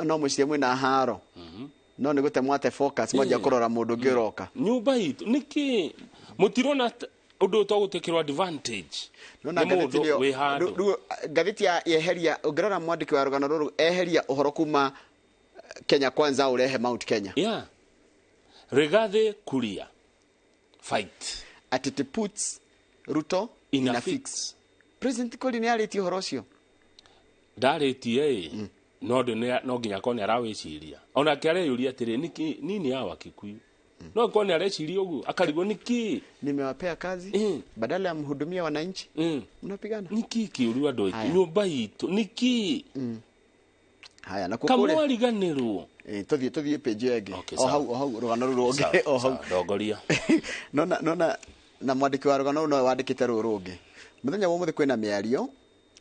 no mũciĩ mwĩna haro. No nĩ gũte mwate focus mwanjia kũrora mũndũ ũngĩ ũroka. Nyũmba itũ nĩkĩ mũtirona ũndũ ũtagũtĩkĩrwo advantage? Nona ngathĩti nĩyo ngathĩti ya yeheria ũngĩrora mwandĩki wa rũgano rũrũ eheria ũhoro kuma Kenya Kwanza ũrehe Mount Kenya. Yeah. Rigathi Kuria fight. At it puts Ruto in a fix. President kweli nĩ arĩtie ũhoro ũcio? Ndarĩtie ĩ, no no nginya akorwo nĩ arawĩciria. Onake areyũria atĩrĩ, nĩkĩ nini hawa Kikuyu? No akorwo nĩ areciria ũguo, akarigwo nĩkĩ? Nimewapea kazi, badala ya mhudumia wananchi, mnapigana. Nĩkĩ kĩũru andũ aitũ, nyũmba itũ, nĩkĩ? Haya, na kũkũrĩa. Kamwariganĩrwo. Tũthiĩ page ĩyo ĩngĩ. O hau rũgano rũrũ rũngĩ, o hau. Ndongoria. Nona na mwandĩki wa rũgano rũrũ nowe wandĩkĩte rũrũ rũngĩ. Mũthenya wa ũmũthĩ kwĩna mĩario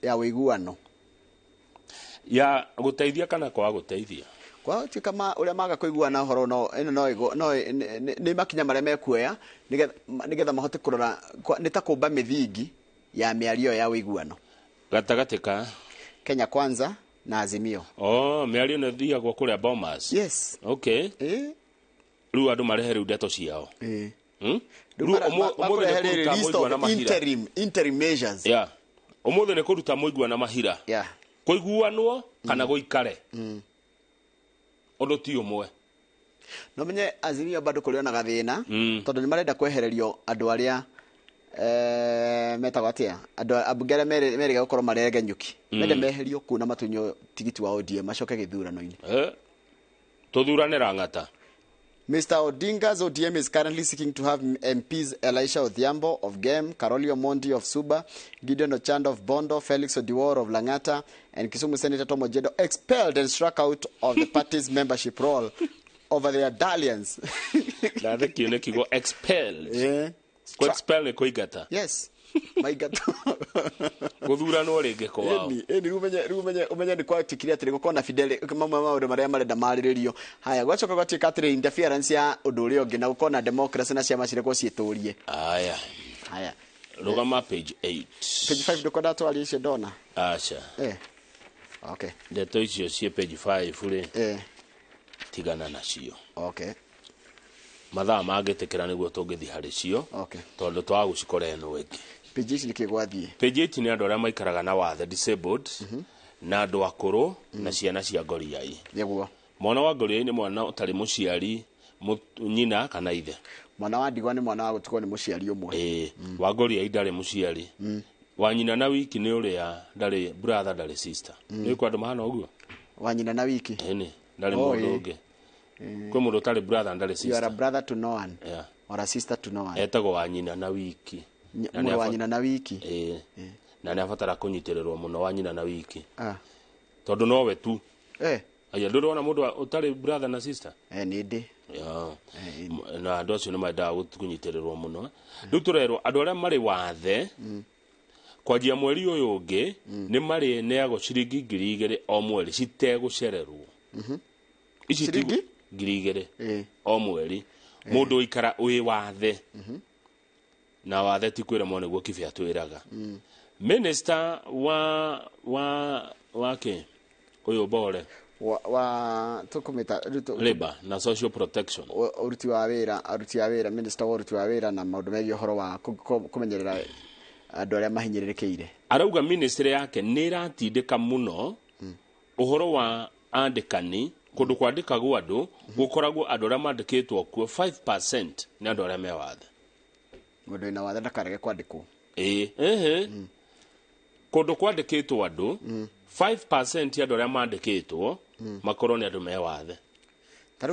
ya ũiguano. Ya gũteithia kana kwaga gũteithia? Kwa tuĩka ũrĩa maga kũiguana ũhoro no ĩno no nĩ makinya marĩa mekuoya nĩgetha mahote kũrora nĩ ta kũmba mĩthingi ya mĩario ya ũiguano. Gatagatĩ ka Kenya Kwanza na Azimio. Oh, mĩario nĩ ĩthiagwo kũrĩa Bomas. Yes. Okay. Rĩu andũ marehe rĩu ndeto ciao. Interim measures. Yeah. Ũmũthĩ nĩ kũruta mũigua na mahira. Yeah. Kũiguanwo kana gũikare. Ũndũ ti ũmwe. No menye Azimio bado kũrĩ ona gathĩna tondũ nĩ marenda kwehererio andũ arĩa metagwo atĩa andũ ambunge arĩa merĩga gũkorwo marĩ aregenyũki. Mende meherio kũu na matunywo tigiti wa ODM macoke gĩthurano-inĩ. Tũthurane Lang'ata. Mr. Odinga's ODM is currently seeking to have MPs Elisha Odhiambo of GEM, Carolio Mondi of Suba, Gideon Ochanda of Bondo, Felix Odiwuor of Lang'ata, and Kisumu Senator Tom Ojienda expelled and struck out of the party's membership roll over their dalliance. Expelled. Yeah. Expelled ni kuigata. Yes. Maigata. Gũthuranwo rĩngĩ kwao. Ĩni rĩu ũmenye nĩ gwatuĩkire atĩrĩ gũkorwo na Fidel mamwe maũndũ marĩa marenda marĩrĩrio. Haya, gwacoka gwatuĩka atĩrĩ interference ya ũndũ ũrĩa ũngĩ na gũkorwo na democracy na ciama cirekwo ciĩtũrie. Haya. Haya. Rũgama page 8. Page 5 ndũkwenda twarie icio ndona? Aca. Okay. Ndeto icio ciĩ page 5 rĩ. Tigana nacio. Okay. Mathaa mangĩtĩkĩra nĩguo tũngĩthiĩ harĩ cio. Okay. Tondũ twaga gũcikora ĩno ĩngĩ. Page 8 nĩkĩ gwathiĩ? Page 8 nĩ andũ arĩa maikaraga na wathe disabled na andũ akũrũ na ciana cia ngoriai. Nĩguo. Mwana wa ngoriai nĩ mwana ũtarĩ mũciari nyina kana ithe. Mwana wa ndigwa nĩ mwana wa gũtigwo nĩ mũciari ũmwe. Wa ngoriai ndarĩ mũciari. Wa nyina na wiki nĩ ũrĩa ndarĩ brother ndarĩ sister. Nĩ kwa andũ mahana ũguo? Wa nyina na wiki? Ĩni, ndarĩ mũndũ ũngĩ. Kwĩ mũndũ ũtarĩ brother ndarĩ sister. You are a brother to no one. Yeah. Or a sister to no one. Etagwo wa nyina na wiki. Mũrũ wa nyina na wiki. Na nĩ abatara kũnyitĩrĩrwo mũno wa nyina na wiki. Tondũ nowe tu. Aya ndũrona mũndũ ũtarĩ brother na sister? Nĩ ndĩ. Na andũ acio nĩ mendaga kũnyitĩrĩrwo mũno. Rĩu tũrerwo andũ arĩa marĩ wathe kwanjia mweri ũyũ ũngĩ nĩ marĩneagwo ciringi 2,000 o mweri citegũcererwo. Ici ciringi 2,000 o mweri. Mũndũ ũikara wĩ wathe. Na wathe ti kwĩremwo nĩguo Kibe atwĩraga. Minister wa kĩ ũyũ Bore wa tukumita labor na social protection, uruti wa wĩra, aruti a wĩra, minister wa uruti wa wĩra na maũndũ megiĩ ũhoro wa kũmenyerera andũ arĩa mahinyĩrĩrĩkĩire. Arauga ministry yake nĩ ĩratindĩka mũno ũhoro wa andĩkani. Kũndũ kwandĩkagwo andũ gũkoragwo andũ arĩa mandĩkĩtwo kuo 5% nĩ andũ arĩa me wathe. Mũndũ wĩna wathe ndakarege kwandĩkwo. Ĩĩ, ehe. Kũndũ kwandĩkĩtwo andũ 5% ya andũ arĩa mandĩkĩtwo makorwo nĩ andũ me wathe.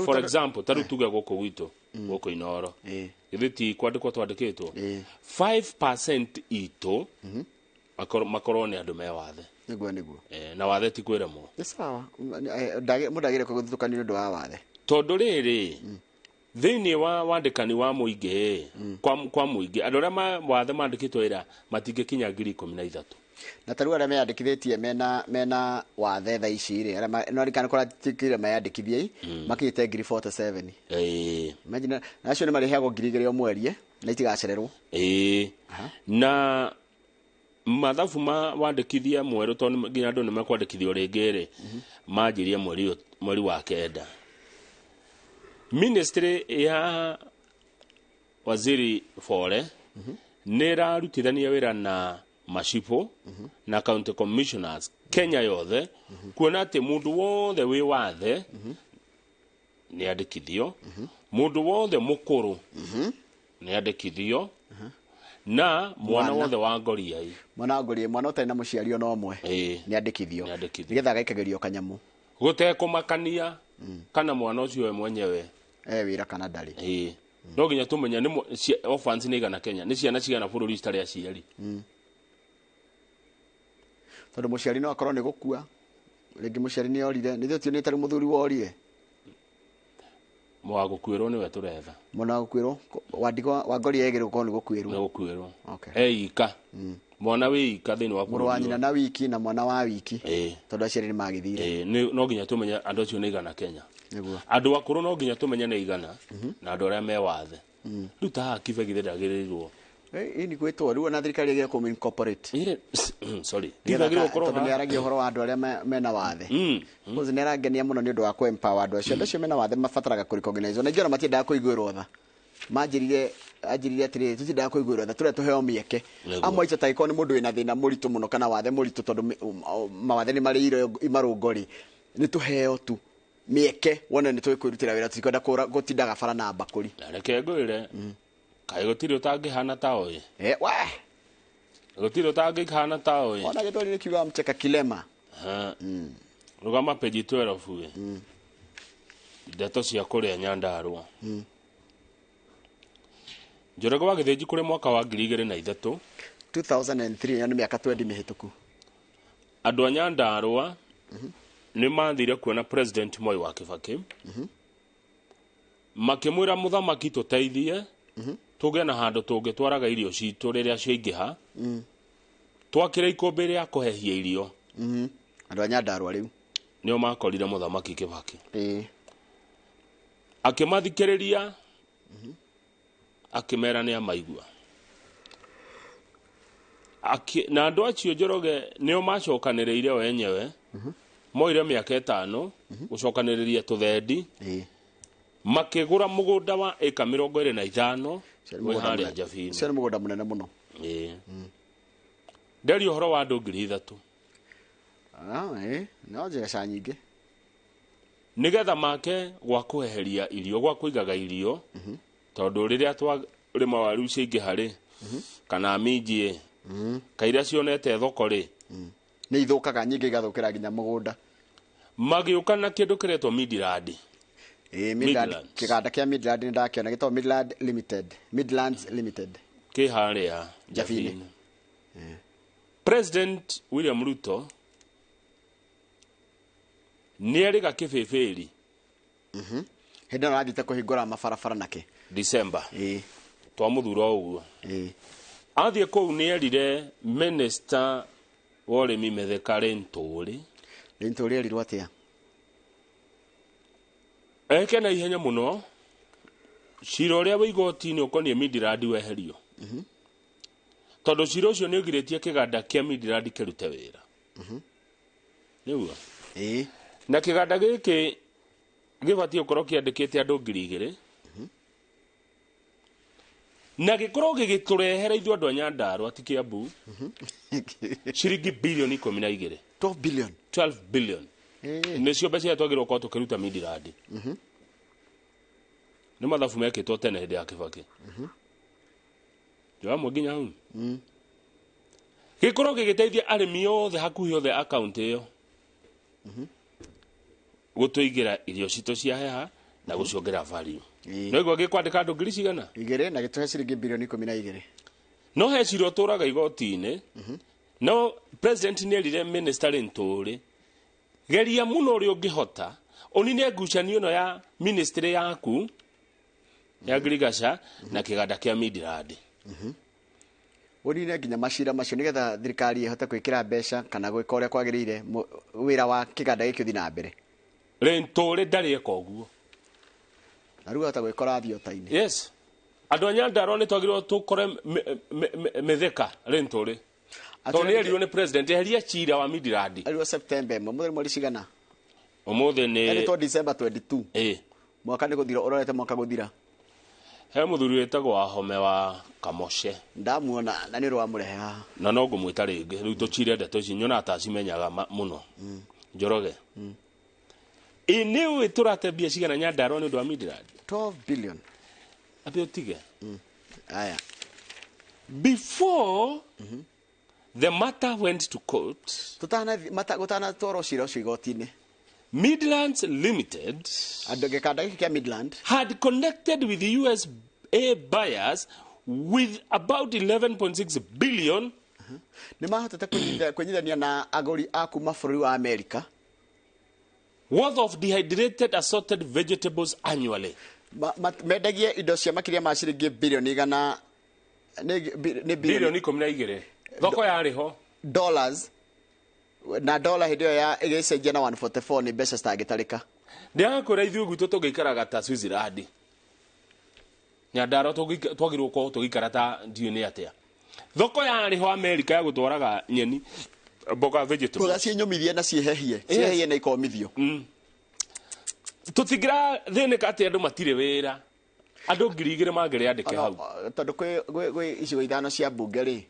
For example, ta rĩu tuge gũkũ gwitũ, gũkũ Inooro, githĩ ti kwandĩkwo twandĩkĩtwo 5% itũ makorwo nĩ andũ me wathe. Nĩguo. Na wathe ti kwĩremwo. Nĩ sawa. Mũndũ agĩrĩire gũthutũkanio nĩ ũndũ wa wathe. Tondũ rĩrĩ, thĩinĩ wa wandĩkani wa mũingĩ, kwa mũingĩ, andũ arĩa wathe mandĩkĩtwo wĩra matingĩkinya 13,000. Na ta rĩu arĩa meyandĩkithĩtie mena wathe thaa ici rĩ, arĩa no arikana kũratikire meyandĩkithie makinyĩte 47,000. Imagine, na acio nĩ marĩheagwo 2,000 o mweri, na itigacererwo. Na mathabu ma wandĩkithia mwerũ, tondũ nginya andũ nĩ mekwandĩkithio rĩngĩ rĩ, manjirie mweri wa 9. Ministry ya Waziri Fore nĩ ĩrarutithania wĩra na macibo na county commissioners Kenya yothe kuona atĩ mũndũ wothe wĩ wathe nĩ andĩkithio, mũndũ wothe mũkũrũ nĩ andĩkithio, na mwana wothe wa ngoriai, mwana wa ngoriai, mwana ũtarĩ na mũciari ona ũmwe nĩ andĩkithio, nĩgetha agaikagĩrio kanyamũ gũtekũmakania kana mwana ũcio we mwenyewe wĩra kana ndarĩ. No nginya tũmenye nĩ orphans nĩ igana Kenya, nĩ ciana cigana bũrũri citarĩ aciari. Tondũ mũciari no akorwo nĩ gũkua, rĩngĩ mũciari nĩ orire, nĩ ithuĩ tuonete rĩ mũthuri worire. Mwa gũkuĩrwo nĩwe tũretha. Mwana wa gũkuĩrwo, wa ngori yagĩrĩirwo gũkorwo nĩ gũkuĩrwo. Nĩ gũkuĩrwo. Eika. Mwana wĩ ika thĩinĩ wa mũrũ wa nyina na wiki na mwana wa wiki. Tondũ aciari nĩ magĩthire. No nginya tũmenye andũ acio nĩ igana Kenya. Andũ akũrũ no nginya tũmenye nĩ igana na andũ arĩa me wathe. Rĩu ta haha Kibe githĩ ndagĩrĩirwo. Ĩĩ nĩ gwĩtwo rĩu ona thirikari ĩgĩrĩirwo kũmũ incorporate. Sorry. Kibe agĩrĩirwo gũkorwo tondũ nĩ aragia ũhoro wa andũ arĩa mena wathe. Kwanza nĩ arangenia mũno nĩ ũndũ wa kũ empower andũ acio. Andũ acio mena wathe mabataraga kũ recognize. Na ingĩ ona matiendaga kũiguĩrwo tha. Manjĩrire anjĩrire atĩrĩrĩ, tũtiendaga kũiguĩrwo tha, tũrĩa tũheo mĩeke. Amwe aitũ ta angĩkorwo nĩ mũndũ wĩna thĩna mũritũ mũno kana wathe mũritũ, tondũ mawathe nĩ marĩire imarũngo rĩ, nĩ tũheo tu mĩeke wone nĩ tũkwĩrutĩra wĩra, tũtikwenda gũtindaga bara na mbakũri. Na reke ngwĩre, kaĩ gũtirĩ ũtangĩhana ta ũyũ. We gũtirĩ ũtangĩhana ta ũyũ. Ona gĩthweri nĩ kiugaga mcheka kilema. Rũgama page 12 ĩ. Ndeto cia kũrĩa Nyandarũa. Njoroge wa Gĩthĩnji kũrĩ mwaka wa 2003, 2003, yani mĩaka 20 mĩhĩtũku. Andũ a Nyandarũa nĩ mathire kuona President Moi wa Kibaki. Makĩmwĩra mũthamaki tũteithie, tũgĩe na handũ tũngĩtwaraga irio citũ rĩrĩa ciaingĩha, twakĩre ikũmbĩ rĩa kũhehia irio. Andũ a Nyandarũa rĩu nĩo makorire mũthamaki Kibaki. Akĩmathikĩrĩria, akĩmera nĩ amaigua. Na andũ acio Njoroge nĩo macokanĩrĩire o enyewe, moire mĩaka 5 gũcokanĩrĩria tũthendi, makĩgũra mũgũnda wa ĩka 25 wĩ harĩa Njabini. Ũcio nĩ mũgũnda mũnene mũno. Nderi ũhoro wa andũ 3,000. No njeca nyingĩ. Nĩgetha make gwa kũheheria irio, gwa kũigaga irio, tondũ rĩrĩa twarĩma waru ciaingĩha rĩ, kana minji kairia cionete thoko rĩ, nĩ ithũkaga nyingĩ igathũkĩra nginya mũgũnda. Magĩũka na kĩndũ kĩretwo Midland. Midland, kĩganda kĩa Midland nĩ ndakĩona gĩtagwo Midland Limited, Midlands Limited kĩ harĩa Njabini. President William Ruto nĩ erĩga kĩbĩbĩri. Hĩndĩ ĩno arathiĩte kũhingũra mabarabara nake December. Twamũthura ũguo. Athiĩ kũu nĩ erire minister wa ũrĩmi Mithika Linturi. Linturi erirwo atĩa? Eke na ihenya mũno cira ũrĩa wĩ igoti-inĩ ũkoniĩ Midland weherio. Tondũ cira ũcio nĩ ũgirĩtie kĩganda kĩa Midland kĩrute wĩra. Nĩguo? Ĩĩ. Na kĩganda gĩkĩ gĩbatiĩ gũkorwo kĩandĩkĩte andũ 2,000. Na gĩkorwo gĩgĩtũrehera ithuĩ andũ a Nyandarua ti Kiambu ciringi bilioni 12. 12 billion. 12 billion. Nĩcio mbeca iria twagĩrĩirwo gũkorwo tũkĩruta Midland. Nĩ mathabu mekĩtwo tene hĩndĩ ya Kibaki. Ndio nginya hau. Gĩkorwo gĩgĩteithia arĩmi othe hakuhĩ othe a kaunti ĩyo gũtũigĩra irio citũ cia heha na gũciongerera value. No igua gĩkwandĩka andũ ngiri cigana? Igĩrĩ na gĩtũhe ciringi bilioni 12. No he cira ũtũraga igoti-inĩ. No president nĩ erire minister Ntũrĩ geria mũno ũrĩa ũngĩhota ũnine ngucanio ĩno ya ministry yaku ya ngirigaca na kĩganda kĩa Midland. Ũnine nginya macira macio nĩgetha thirikari ĩhote gwĩkĩra mbeca kana gwĩka ũrĩa kwagĩrĩire wĩra wa kĩganda gĩkĩ ũthiĩ na mbere. Ntũrĩ ndarĩ eka ũguo. Na rĩu ahota gwĩkora thiota-inĩ. Yes. Andũ a Nyandarua nĩ twagĩrĩirwo tũkore mĩtheka Ntũrĩ. Tondũ nĩ erirwo nĩ president eheria cira wa Midland. Erirwo September ĩmwe, mũthenya mweri cigana? Ũmũthĩ nĩ Erĩtwo December 22. Ĩĩ. Mwaka nĩ gũthira, ũrorete mwaka gũthira. He mũthuri wĩtagwo Wahome wa Kamoce. Ndamuona na nĩ ũrĩ wamũrehe haha. Na no ngũmwĩta rĩngĩ rĩu tũcire ndeto ici nyonaga ta acimenyaga mũno. Njoroge. Ĩ nĩ ũĩ tũrate mbia cigana Nyandarua nĩ ũndũ wa Midland? 12 billion. Ambe ũtige. Aya. Before the matter went to court, gũtanatwarwo cira ũcio igoti-inĩ, Midlands Limited andũ gĩkanda gĩkĩ kĩa Midland had connected with the USA buyers with about 11.6 billion. Nĩ mahotete kwĩnyithania na agũri a kuma bũrũri wa America worth of dehydrated assorted vegetables annually. Mendagie indo cia makĩria ma ciringi bilioni igana nĩ bilioni 12. Thoko yarĩ ho dollars na dollar hĩndĩ ĩyo ya ĩgĩcenjia na 144 nĩ mbeca citangĩtarĩka. Ndĩrakwĩra ithuĩ gwitũ tũngĩikaraga ta Switzerland. Nyandarua twagĩrĩirwo gũkorwo tũgĩikara ta ndiũĩ nĩ atĩa. Thoko yarĩ ho America ya gũtwaraga nyeni mboga vegetables. Mboga ciĩnyũmithie na ciĩhehie, ciĩhehie na ikomithio. Tũtingĩra thĩnĩka atĩ andũ matirĩ wĩra. Andũ 2,000 mangĩrĩandĩke hau. Tondũ kwĩ icigo 5 cia mbunge rĩ,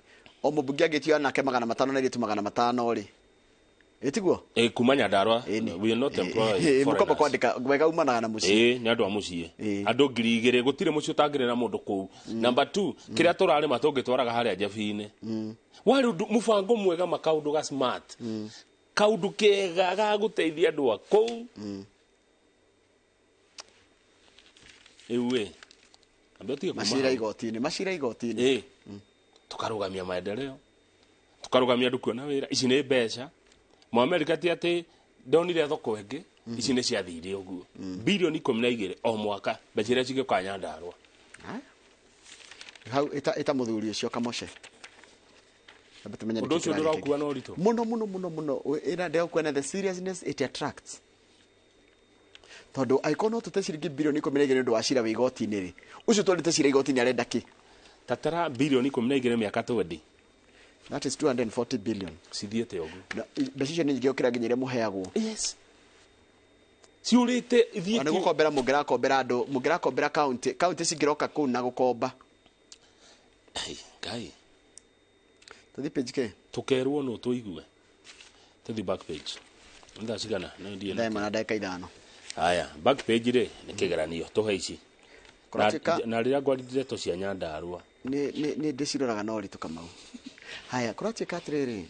o mũmbunge angĩtio anake 500 na airĩtu 500 rĩ. Ĩtiguo? Ĩ kuma Nyandarua we are not employed. Mũkombo kwandĩka wega umanaga na mũciĩ. Ĩ nĩ andũ a mũciĩ. Andũ 2,000 gũtirĩ mũciĩ ũtangĩrĩ na mũndũ kũu. Number 2 kĩrĩa tũrarĩma tũngĩtwaraga harĩa njabi-inĩ. Warĩ ũndũ mũbango mwega makaũndũ ga smart. Kaũndũ kega ga gũteithia andũ a kũu. Rĩu ĩ ambe ũtige kuma Macira hau. igoti-inĩ, macira igoti-inĩ. Ĩ tukarũgamia maendeleo, tukarũgamia andũ kuona wĩra. Ici nĩ mbeca. Mũamerika ti atĩ ndonire thoko ĩngĩ, ici nĩ ciathire ũguo. Bilioni 12 o mwaka mbeca iria cingĩũka Nyandarua. Hau ĩta mũthuri ũcio Kamoce. Ambe tũmenye Ũndũ nĩkĩ ũcio kĩrarĩ ndũraũkua na ũritũ? Mũno mũno mũno mũno. Ĩna ndĩraũkua na the seriousness it attracts. Tondũ angĩkorwo no tũte ciringi bilioni 12 nĩ ũndũ wa cira wĩ igoti-inĩ rĩ, ũcio twarĩte cira igoti-inĩ arenda kĩ? Tatara bilioni 12 mĩaka 20. That is 240 billion. Cithiĩte ũguo. Mbeca icio nĩ nyingĩ gũkĩra nginya iria mũheagwo. Yes. Ciũrĩte ithiĩte. Ona gũkombera mũngĩrakombera andũ, mũngĩrakombera county, county cingĩroka kũu na gũkomba. Ai, Ngai. Tũthiĩ page kĩ? Tũkerwo no tũigue. Tũthiĩ back page. Nĩ thaa cigana? No ndiĩ na Thaa ĩmwe na ndagĩka 5. Haya, back page rĩ nĩ kĩgeranio tũhe ici. Na rĩrĩa ngwarithia ndeto cia Nyandarua. Nĩ ndĩciroraga na ũritũ Kamau. Haya, kũratuĩka atĩrĩrĩ,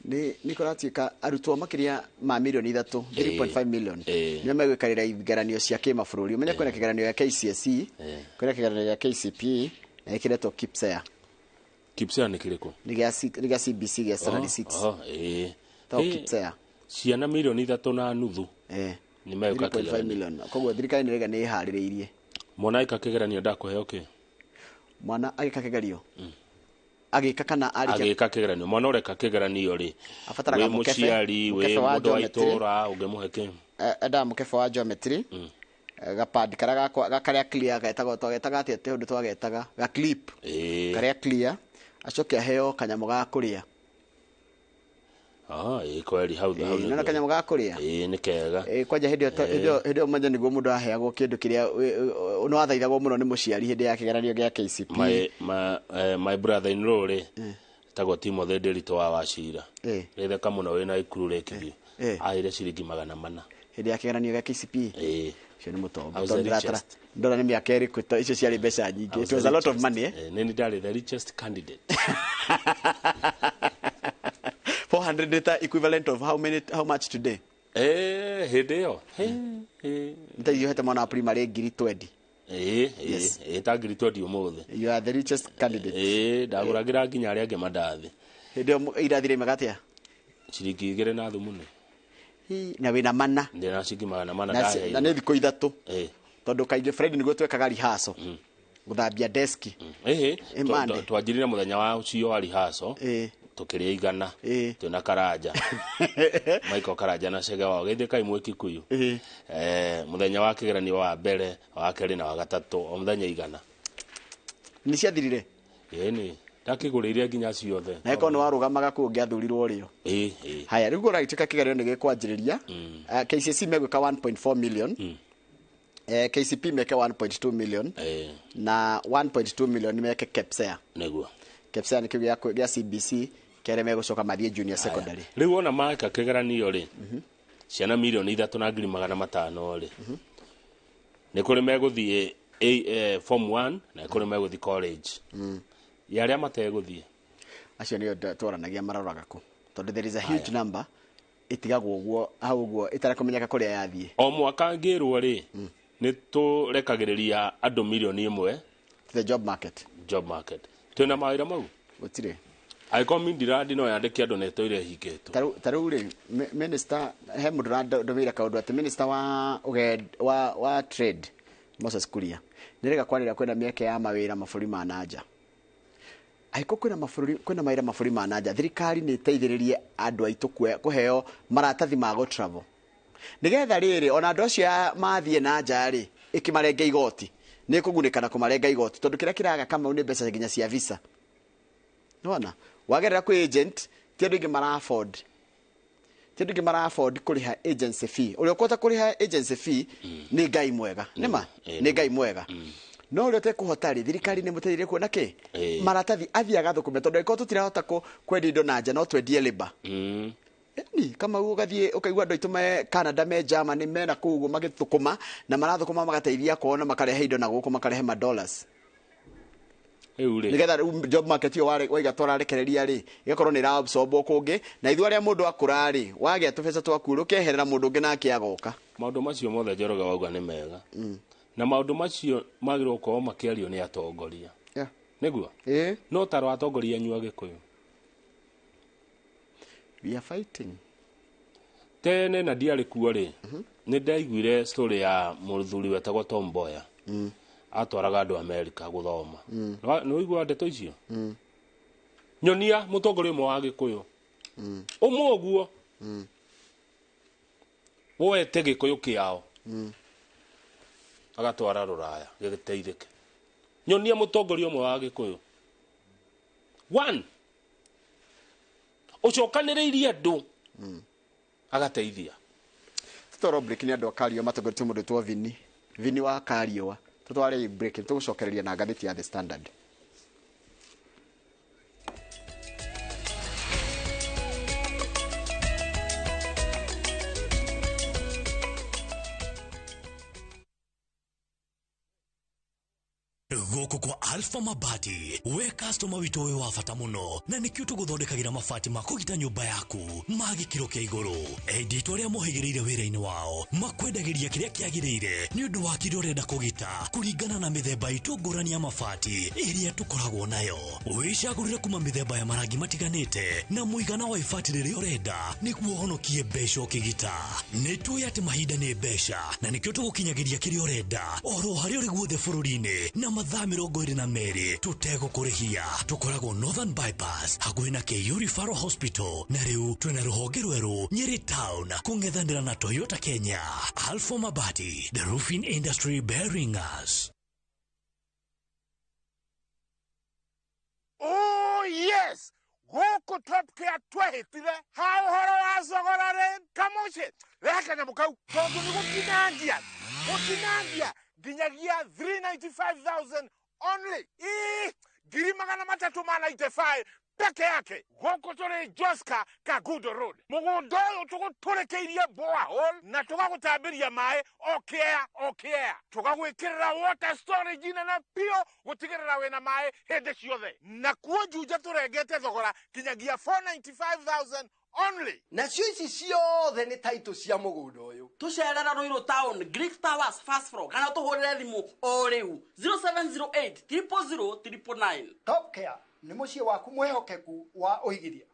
nĩ kũratuĩka arutwo makĩria ma milioni 3, 3.5 million nĩo megwĩkarĩra igeranio cia kĩmabũrũri. Ũmenye kwĩna kĩgeranio gĩa KCSE, kwĩna kĩgeranio gĩa KCPE na gĩkĩretwo KIPSEA. KIPSEA nĩ kĩrĩkũ? Nĩ gĩa CBC gĩa standard 6. To KIPSEA. Ciana milioni 3.5. Nĩ megũka 3.5 kĩgeranio. million. Koguo thirikari nĩ ĩrauga nĩ ĩharĩrĩirie. Mwana agĩka kĩgeranio ndakũheo kĩ? Mwana agĩka kĩgerio? Agĩka kana arĩkia? Agĩka kĩgeranio. Mwana ũreka kĩgeranio rĩ, Abataraga wĩ mũkebe, mũciari, wĩ mũkebe wa mũndũ wa geometry. itũũra, ũngĩmũhe kĩ? Endaga mũkebe wa geometry. Gapad karĩa gakwa, karĩa clear getagwo, twagetaga atĩa tĩ ũndũ twagetaga, ga clip. Karĩa clear. Acoke aheo kanyamũ ga kũrĩa. Ĩ kweli hau hau. Nĩwona kanyamũ ga kũrĩa? Ĩ nĩ kega. Ĩ kwanja hĩndĩ ĩyo hĩndĩ ĩyo manja nĩguo mũndũ aheagwo kĩndũ kĩrĩa nĩ wathaithagwo mũno nĩ mũciari hĩndĩ ya kĩgeranio gĩa KCPE. My brother in law rĩ, tagwo Timothy Ndiritu wa Wachira. Rĩtheka mũno wĩna Ikuru Lakeview. Aheire ciringi 400. Hĩndĩ ya kĩgeranio gĩa KCPE. Ũcio nĩ mũtongo. I was the Tondũ ndĩratara richest. ndora nĩ mĩaka ĩrĩkũ icio ciarĩ mbeca nyingĩ. It was a lot of money. Nĩ ndarĩ the richest candidate. 400 liter equivalent of how many, how much today? Hĩndĩ ĩyo. Nĩ ta mwana wa primary 20,000. Yes. Ta 20,000 ũmũthĩ. You are the richest candidate. Ndagũragĩra nginya arĩa angĩ mandathi. Hĩndĩ ĩyo irathi rĩimaga atĩa? Ciringi 2 na thumuni. Na wĩna mana. Ndĩna ciringi 400 ndaheirwo. Na nĩ thikũ 3. Tondũ kaingĩ Friday nĩguo twekaga rehearsal. Gũthambia deski. Twanjirire mũthenya wa ũcio wa rehearsal. Tukĩrĩa igana. Twĩna Karanja. Michael Karanja na Chege wao gĩthĩ kai mwĩ Kikuyu. Mũthenya wa kĩgeranio wa mbere, wa kerĩ na wa gatatũ, o mũthenya igana. Nĩ ciathirire? Ĩni, ndakĩgũrĩire nginya ciothe. Na ĩkorwo nĩ warũgamaga kũu ũngĩathurirwo rĩo. Haya, rĩu kũragĩtuĩka kĩgeranio nĩ gĩkwanjĩrĩria. KCSE megwĩka 1.4 million. KCP meke 1.2 million. Na 1.2 million meke KPSEA. Nĩguo. KPSEA nĩ kĩu gĩa CBC kĩarĩa megũcoka mathiĩ junior secondary. Rĩu ona meka kĩgeranio rĩ, ciana 3,500,000 rĩ, nĩ kũrĩ megũthiĩ form 1 na kũrĩ megũthiĩ college. Ya arĩa mategũthiĩ acio nĩo twaranagia maroraga kũ, tondũ there is a huge number ĩtigagwo ũguo hau ũguo ĩtarakũmenyeka kũrĩa yathiĩ. O mwaka ngĩrwo rĩ, nĩ tũrekagĩrĩria andũ 1 million the job market. Job market. Twĩna mawĩra mau? Gũtirĩ. Angĩkorwo Mindirandi no yandĩke andũ na ĩtũire ĩhingĩtwo. Ta rĩu rĩ, minister, he mũndũ ũrandũmĩire kaũndũ atĩ minister wa trade Moses Kuria nĩrega kwarĩra kwĩna mĩeke ya mawĩra mabũrũri ma nanja. Angĩkorwo kwĩna mabũrũri, kwĩna mawĩra mabũrũri ma nanja, thirikari nĩ ĩteithĩrĩrie andũ aitũ kũheo maratathi ma go travel. Nĩgetha rĩrĩ ona andũ acio mathiĩ na nja rĩ, ĩkĩmarenge igoti. Nĩ ĩkũgunĩka na kũmarenga igoti tondũ kĩrĩa kĩraga Kamau nĩ mbeca nginya cia visa. Nĩwona? Wagerera kwĩ agent, ti andũ aingĩ mara afford. Ti andũ aingĩ mara afford kũrĩha agency fee. Ũrĩa ũkũhota kũrĩha agency fee nĩ Ngai mwega. Nĩma? Nĩ Ngai mwega. No ũrĩa ũtekũhota rĩ, thirikari nĩ ĩmũteithĩrĩrie kuona kĩ? Maratathi athiĩ agathũkũme tondũ angĩkorwo tũtirahota kwendia indo na nja no twendie labour. Ni Kamau ũgathiĩ ũkaigua andũ aitũ me Canada, me Germany, mena kũu ũguo magĩthũkũma na marathũkũma magateithia kuona makarehe indo na gũkũ makarehe ma dollars. Nĩgetha rĩu job market ĩyo waiga twararekereria rĩ, ĩgakorwo nĩ ĩraabsorbwo kũngĩ na ithuĩ arĩa mũndũ akũra rĩ, wagĩa tũbeca twaku rũkeherera mũndũ ũngĩ nake agoka. Maũndũ macio mothe Njoroge wauga nĩ mega. Na maũndũ macio magĩrĩirwo gũkorwo makĩario nĩ atongoria. Nĩguo? No taro atongoria anyu a Gĩkũyũ. We are fighting. Tene na ndiarĩ kuo rĩ, nĩ ndaiguire story ya mũthuri wetagwo Tom Mboya. Atwaraga andũ America gũthoma. Nĩ ũiguaga ndeto icio? Nyonia mũtongoria ũmwe wa Gĩkũyũ. Ũmwe ũguo. Woete Gĩkũyũ kĩao. Agatwara rũraya gĩgĩteithĩke. Nyonia mũtongoria ũmwe wa Gĩkũyũ. One. Ũcokanĩrĩirie andũ. Agateithia. Tũtwarwo break nĩ andũ a Kariũa matongoretio mũndũ wĩtwo Vini. Vini wa Kariũa. Tũtware break tũgũcokereria na ngathĩti ya The Standard. Gũkũ kwa Alpha Mabati, we customer witũ wĩ wa bata mũno na nĩkĩo tũgũthondekagĩra mabati ma kũgita nyũmba yaku ma gĩkĩro kĩa igũrũ. Endia aitũ arĩa mohĩgĩrĩire wĩra-inĩ wao makwendagĩria kĩrĩa kĩagĩrĩire nĩ ũndũ wa kĩrĩa ũrenda kũgita kũringana na mĩthemba itũ ngũrani ya mabati ĩrĩa tũkoragwo nayo. Wĩcagũrĩre kuma mĩthemba ya marangi matiganĩte na mũigana wa ibati rĩrĩa ũrenda nĩguo ũhonokie mbeca ũkĩgita. Nĩ tũĩ atĩ mahinda nĩ mbeca na nĩkĩo tũgũkinyagĩria kĩrĩa ũrenda oro harĩa ũrĩ guothe bũrũri-inĩ na mathaa 22 tũtegũkũrĩhia. Tũkoragwo Northern Bypass hakuhĩ na KU Referral Hospital na rĩu twĩna rũhonge rwerũ Nyeri Town kũng'ethanĩra na Toyota Kenya. Alpha Mabati, the roofing industry bearing us. Oh Yes, gũkũ Top Care twehĩtire ha ũhoro wa thogora rĩ kamũciĩ rehe kanyamũ kau tondũ nĩ gũtinangia gũtinangia nginyagia 395,000 only. Ii, 395,000 peke yake. Gũkũ tũrĩ Joska Kagundo Road. Mũgũnda ũyũ tũgũtũrĩkĩirie borehole na tũgagũtambĩria maĩ o kĩea o kĩea, tũgagwĩkĩrĩra water storage nene biũ gũtigĩrĩra wĩna maĩ hĩndĩ ciothe. Na kuo Juja tũrengete thogora kinyagia 495,000 only. Nacio ici ciothe nĩ taitũ cia mũgũnda ũyũ. Tũcerera Ruiru Town, Greek Towers first floor, kana tũhũrĩre thimũ o rĩu 0708 000 999. Top Care nĩ mũciĩ waku mwĩhokeku wa ũigithia.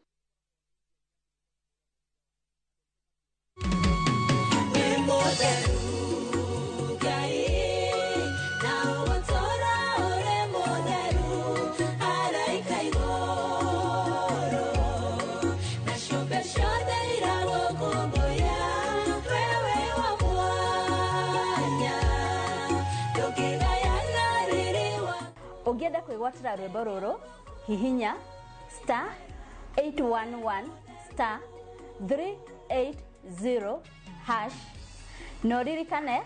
Ũngĩenda kwĩgwatĩra rwĩmbo rũrũ, hihinya star 811 star 380 hash. Na ũririkane,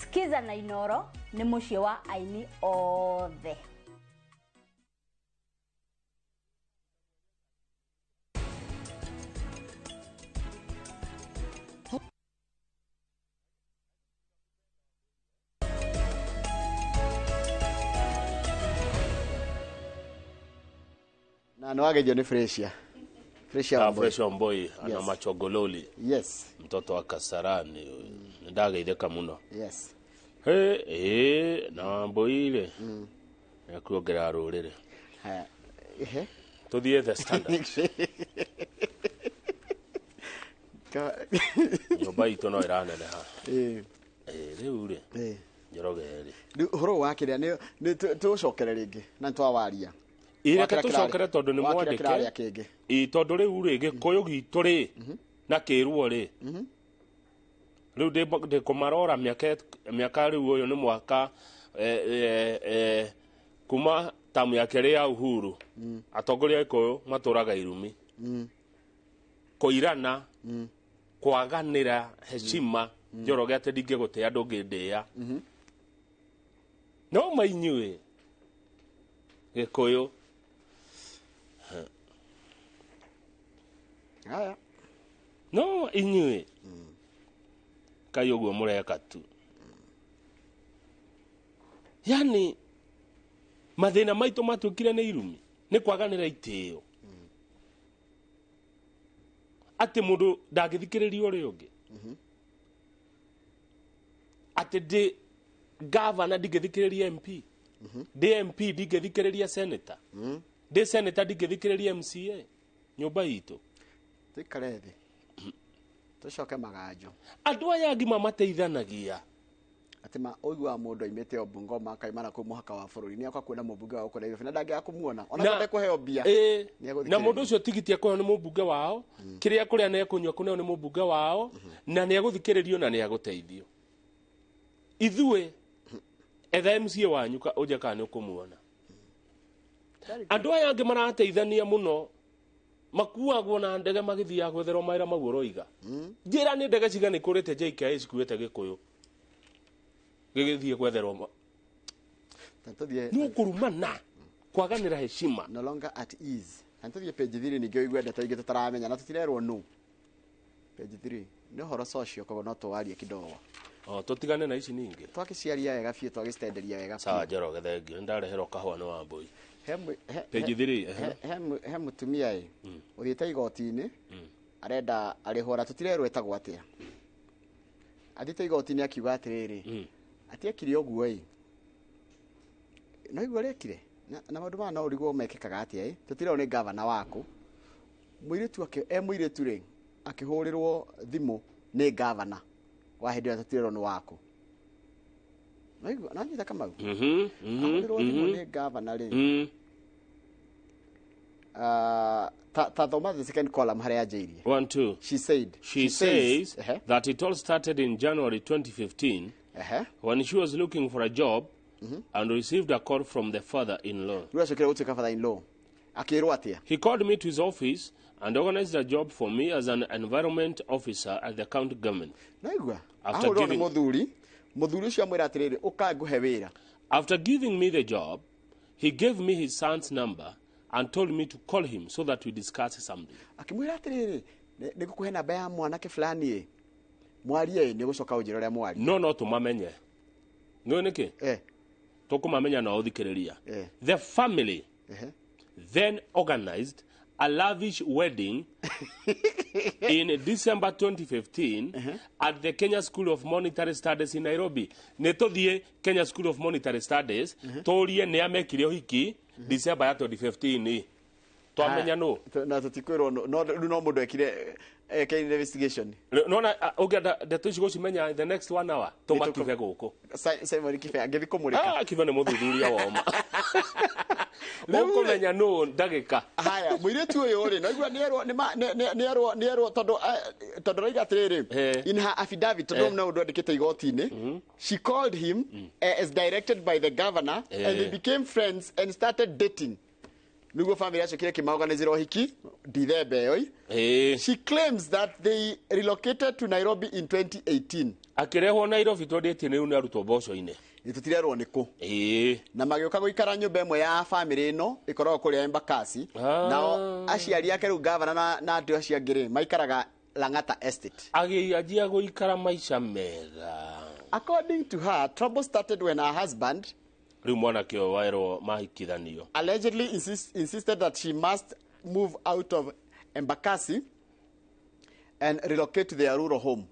Skiza na Inoro nĩ mũciĩ wa aini othe. Na nĩ wageithio nĩ Fresia. Fresia Wambui. Fresh Wambui ana Yes. machogololi. Yes. Mtoto wa Kasarani nĩ ndageithĩka mũno. Yes. He, na Wambui rĩ nĩekuongerera rũrĩrĩ. Haya. Ehe. Tũthiĩ The Standard. Nyũmba itũ no ĩraneneha. Rĩu rĩ Njoroge rĩ Rĩu ũhoro wa kĩrĩa nĩ tũcokere rĩngĩ na nĩtwawaria. Ĩ, reke tũcokere tondũ nĩ Wakĩrĩa kĩrarĩa mwandĩke. kĩngĩ. Ĩ, tondũ rĩu rĩ gĩkũyũ gitũ rĩ na kĩrwo rĩ rĩu ndĩkũmarora mĩaka rĩu ũyũ nĩ mwaka kuma tamu ya kerĩ ya Uhuru atongoria a Gĩkũyũ matũraga irumi kũirana kwaganĩra heshima Njoroge atĩ ndingĩgũtĩa ndũngĩndĩa no mainyuĩ Gĩkũyũ. Haya. No inyuĩ kai ũguo mũreka tu. Yani mathĩna maitũ matuĩkire nĩ irumi nĩ kwaganĩra itĩo atĩ mũndũ ndangĩthikĩrĩria ũrĩa ũngĩ atĩ ndĩ gavana ndingĩthikĩrĩria MP ndĩ MP ndingĩthikĩrĩria senator ndĩ senator ndingĩthikĩrĩria MCA nyũmba itũ. Tũikare thĩ tũcoke maganjo. Andũ aya ngima mateithanagia atĩ ma ũiguaga mũndũ aimĩte o Bungoma akaima na kũu mũhaka wa bũrũri nĩ akoka kuona mũmbunge wa gũkũ Nairobi na ndangĩaga kũmuona ona Na- kwenda kũheo mbia. Na mũndũ ũcio tigiti ekũheo nĩ mũmbunge wao kĩrĩa kũrĩa na ekũnyua kũneo nĩ mũmbunge wao na nĩ egũthikĩrĩrio na nĩ egũteithio. Ithuĩ etha MCA wanyu ũnje kana nĩ ũkũmuona. Andũ aya angĩ marateithania mũno makuagwo na ndege magĩthiaga gwetherwo mawĩra mau ũroiga. Njĩra nĩ ndege cigana ikũrĩte JKIA cikuĩte Gĩkũyũ gĩgĩthiĩ gwetherwo nĩ ũkũrumana kwaganĩra heshima. No longer at ease. Na tũthiĩ page 3 ningĩ ũigue ndeto ingĩ tũtaramenya na tũtirerwo nũ. Page 3 nĩ ũhoro social koguo no tũwarie kidogo. O tũtigane na ici ningĩ. Twakĩciaria wega biũ twagĩcitenderia wega biũ. Sawa Njoroge thengio nĩndareherwo kahũa nĩ Wambui. Page 3 He mũtumia ĩ ũthiĩte igoti-inĩ arenda arĩhwo na tũtirerwo etagwo atĩa. Athiĩte igoti-inĩ akiuga atĩrĩrĩ atiekire ũguo ĩ no igua rĩekire na maũndũ maya no ũrigwo mekĩkaga atĩa ĩ tũtirerwo nĩ gavana waku. Mũirĩtu ake e mũirĩtu rĩ akĩhũrĩrwo thimũ nĩ gavana wa hĩndĩ ĩrĩa tũtirerwo nĩ waku. No igua no nyita Kamau. Ahũrĩrwo thimũ nĩ gavana rĩ ta thoma the second column harĩa yanjĩirie. 1 2. She said. She says that it all started in January 2015 when she was looking for a job and received a call from the father-in-law. Rĩu acokire gũtuĩka father-in-law. Akĩrwo atĩa? He called me to his office and organized a job for me as an environment officer at the county government. Naigua. After Ahũrwo nĩ giving- mũthuri ũcio amwĩra atĩrĩrĩ, ũka ngũhe wĩra. After giving me the job, he gave me his son's number and told me to call him so that we discuss something. Akĩmwĩra atĩrĩrĩ, nĩ ngũkũhe namba ya mwanake fulani ĩ, mwarie ĩ, nĩ ũgũcoka ũnjĩre ũrĩa mwaria. No tũmamenye. Nĩũĩ nĩkĩ? Tũkũmamenya na ũthikĩrĩria. The family then organized a lavish wedding in December 2015 at the Kenya School of Monetary Studies in Nairobi. Nĩ tũthiĩ Kenya School of Monetary Studies tũrie nĩ amekire ũhiki December ya 2015. Twamenya nũ? Na tũtikwĩrwo nũ, no rĩu no mũndũ ekire eke investigation. Nona ũngĩenda ndeto ici gũcimenya in the next one hour tũma Kibe gũkũ. Simon Kibe angĩthiĩ kũmũrĩka. Ah, Kibe nĩ mũthuthuria wa ũma. Ũkũmenya nũ ndagĩka. Haya, mũirĩtu ũyũ rĩ, naigua nĩerwo nĩerwo tondũ raiga atĩrĩrĩ, in her affidavit, tondũ no ũndũ andĩkĩte igoti-inĩ, she called him as directed by the governor and they became friends and started dating. Nĩguo family yacokire kĩmaorganizĩra ũhiki Dithemba ĩyo. She claims that they relocated to Nairobi in 2018. Akĩrehwo Nairobi 2018 rĩu nĩ arutwo mboco-inĩ. Tũtirerwo nĩ kũ. Na magĩũka gũikara nyũmba ĩmwe ya family ĩno ĩkoragwo kũrĩa Embakasi. Nao aciari ake rĩu gavana na andũ acio angĩ rĩ, maikaraga Lang'ata Estate. Agĩanjia gũikara maica mega. According to her, trouble started when her husband rĩu mwanake ũyũ werwo mahikithanio allegedly insisted that she must move out of Embakasi and relocate to their rural home.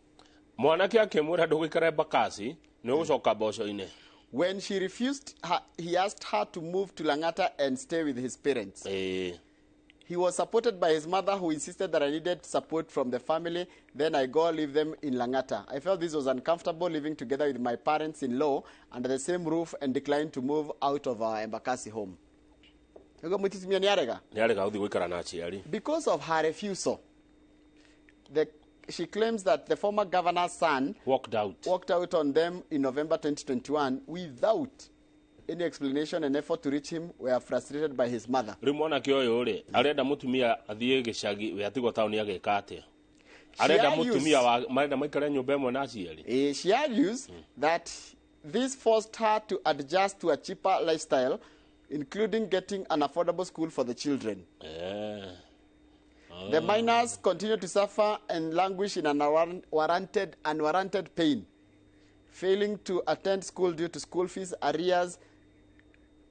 Mwanake akĩmwĩra ndũgũikara Embakasi nĩ ũgũcoka mboco-inĩ. When she refused, he asked her to move to Lang'ata and stay with his parents. He was supported by his mother, who insisted that I needed support from the family. Then I go leave them in Lang'ata. I felt this was uncomfortable living together with my parents-in-law under the same roof and declined to move out of our Embakasi home. Nĩ arega gũthiĩ gũikara na aciari. Because of her refusal, she claims that the former governor's son walked out on them in November 2021 without any explanation, and effort to reach him were frustrated by his mother. Rĩu mwanake ũyũ rĩ, arenda mũtumia athiĩ gĩcagi, we atigwo taũni agĩka atĩa? Arenda mũtumia wa marenda maikare nyũmba ĩmwe na aciari. She argues that this forced her to adjust to a cheaper lifestyle, including getting an affordable school for the children. The minors continue to suffer and languish in an unwarranted pain, failing to attend school due to school fees, arrears,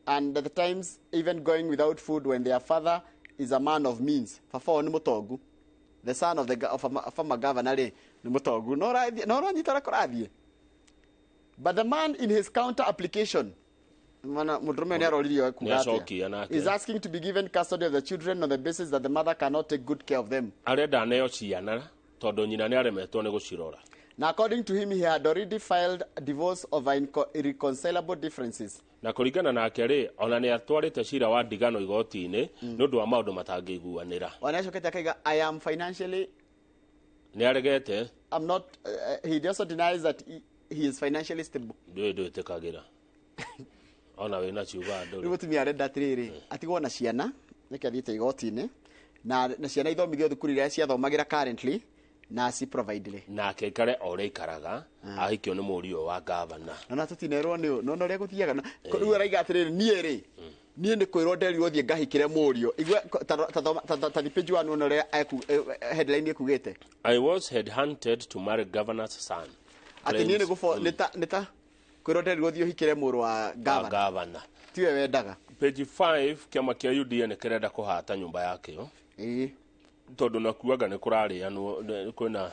and at the times even going without food when their father is a man of means. Baba wao nĩ mũtongu. The son of the former governor rĩ, nĩ mũtongu. No ũranyita ũrĩa kũrathiĩ. But the man in his counter application, mũndũrũme nĩ aroririo kuga atĩa, is asking to be given custody of the children on the basis that the mother cannot take good care of them. Arenda aneo ciana tondũ nyina nĩ aremetwo nĩ gũcirora. Now, according to him, he had already filed a divorce over irreconcilable differences. Na kũringana nake rĩ, ona nĩ atwarĩte cira wa ndigano igoti-inĩ nĩ ũndũ wa maũndũ matangĩiguanĩra. Ona acokete akaiga, I am financially nĩ aregete. I'm not, he also denies that he is financially stable. Ndũĩ ndwĩtĩkagĩra. Ona wĩna ciuga andũ. Rĩu mũtumia arenda atĩrĩrĩ, atigwo na ciana, nĩkĩo athiĩte igoti-inĩ, na ciana ithomithio thukuru iria ciathomagĩra currently, na si provide na akĩikare o ũrĩa aikaraga ahikio nĩ mũriũ wa gavana. Na tũtinerwo nĩ ũ, no ũrĩa gũthiaga. Rĩu araiga atĩrĩrĩ, niĩ rĩ, niĩ nĩ kwĩrwo nderirwo thiĩ ngahikĩre mũriũ. Igua ta page 1 wone ũrĩa headline ĩkugĩte. I was headhunted to marry governor's son. Atĩ niĩ nĩ ta kwĩrwo nderirwo thiĩ ũhikĩre mũrũ wa gavana. Tiwe wendaga. Page 5 kĩama kĩa UDA nĩ kĩrenda kũhata nyũmba yakĩo. Tondũ nakuaga nĩ kũrarĩanwo kwĩna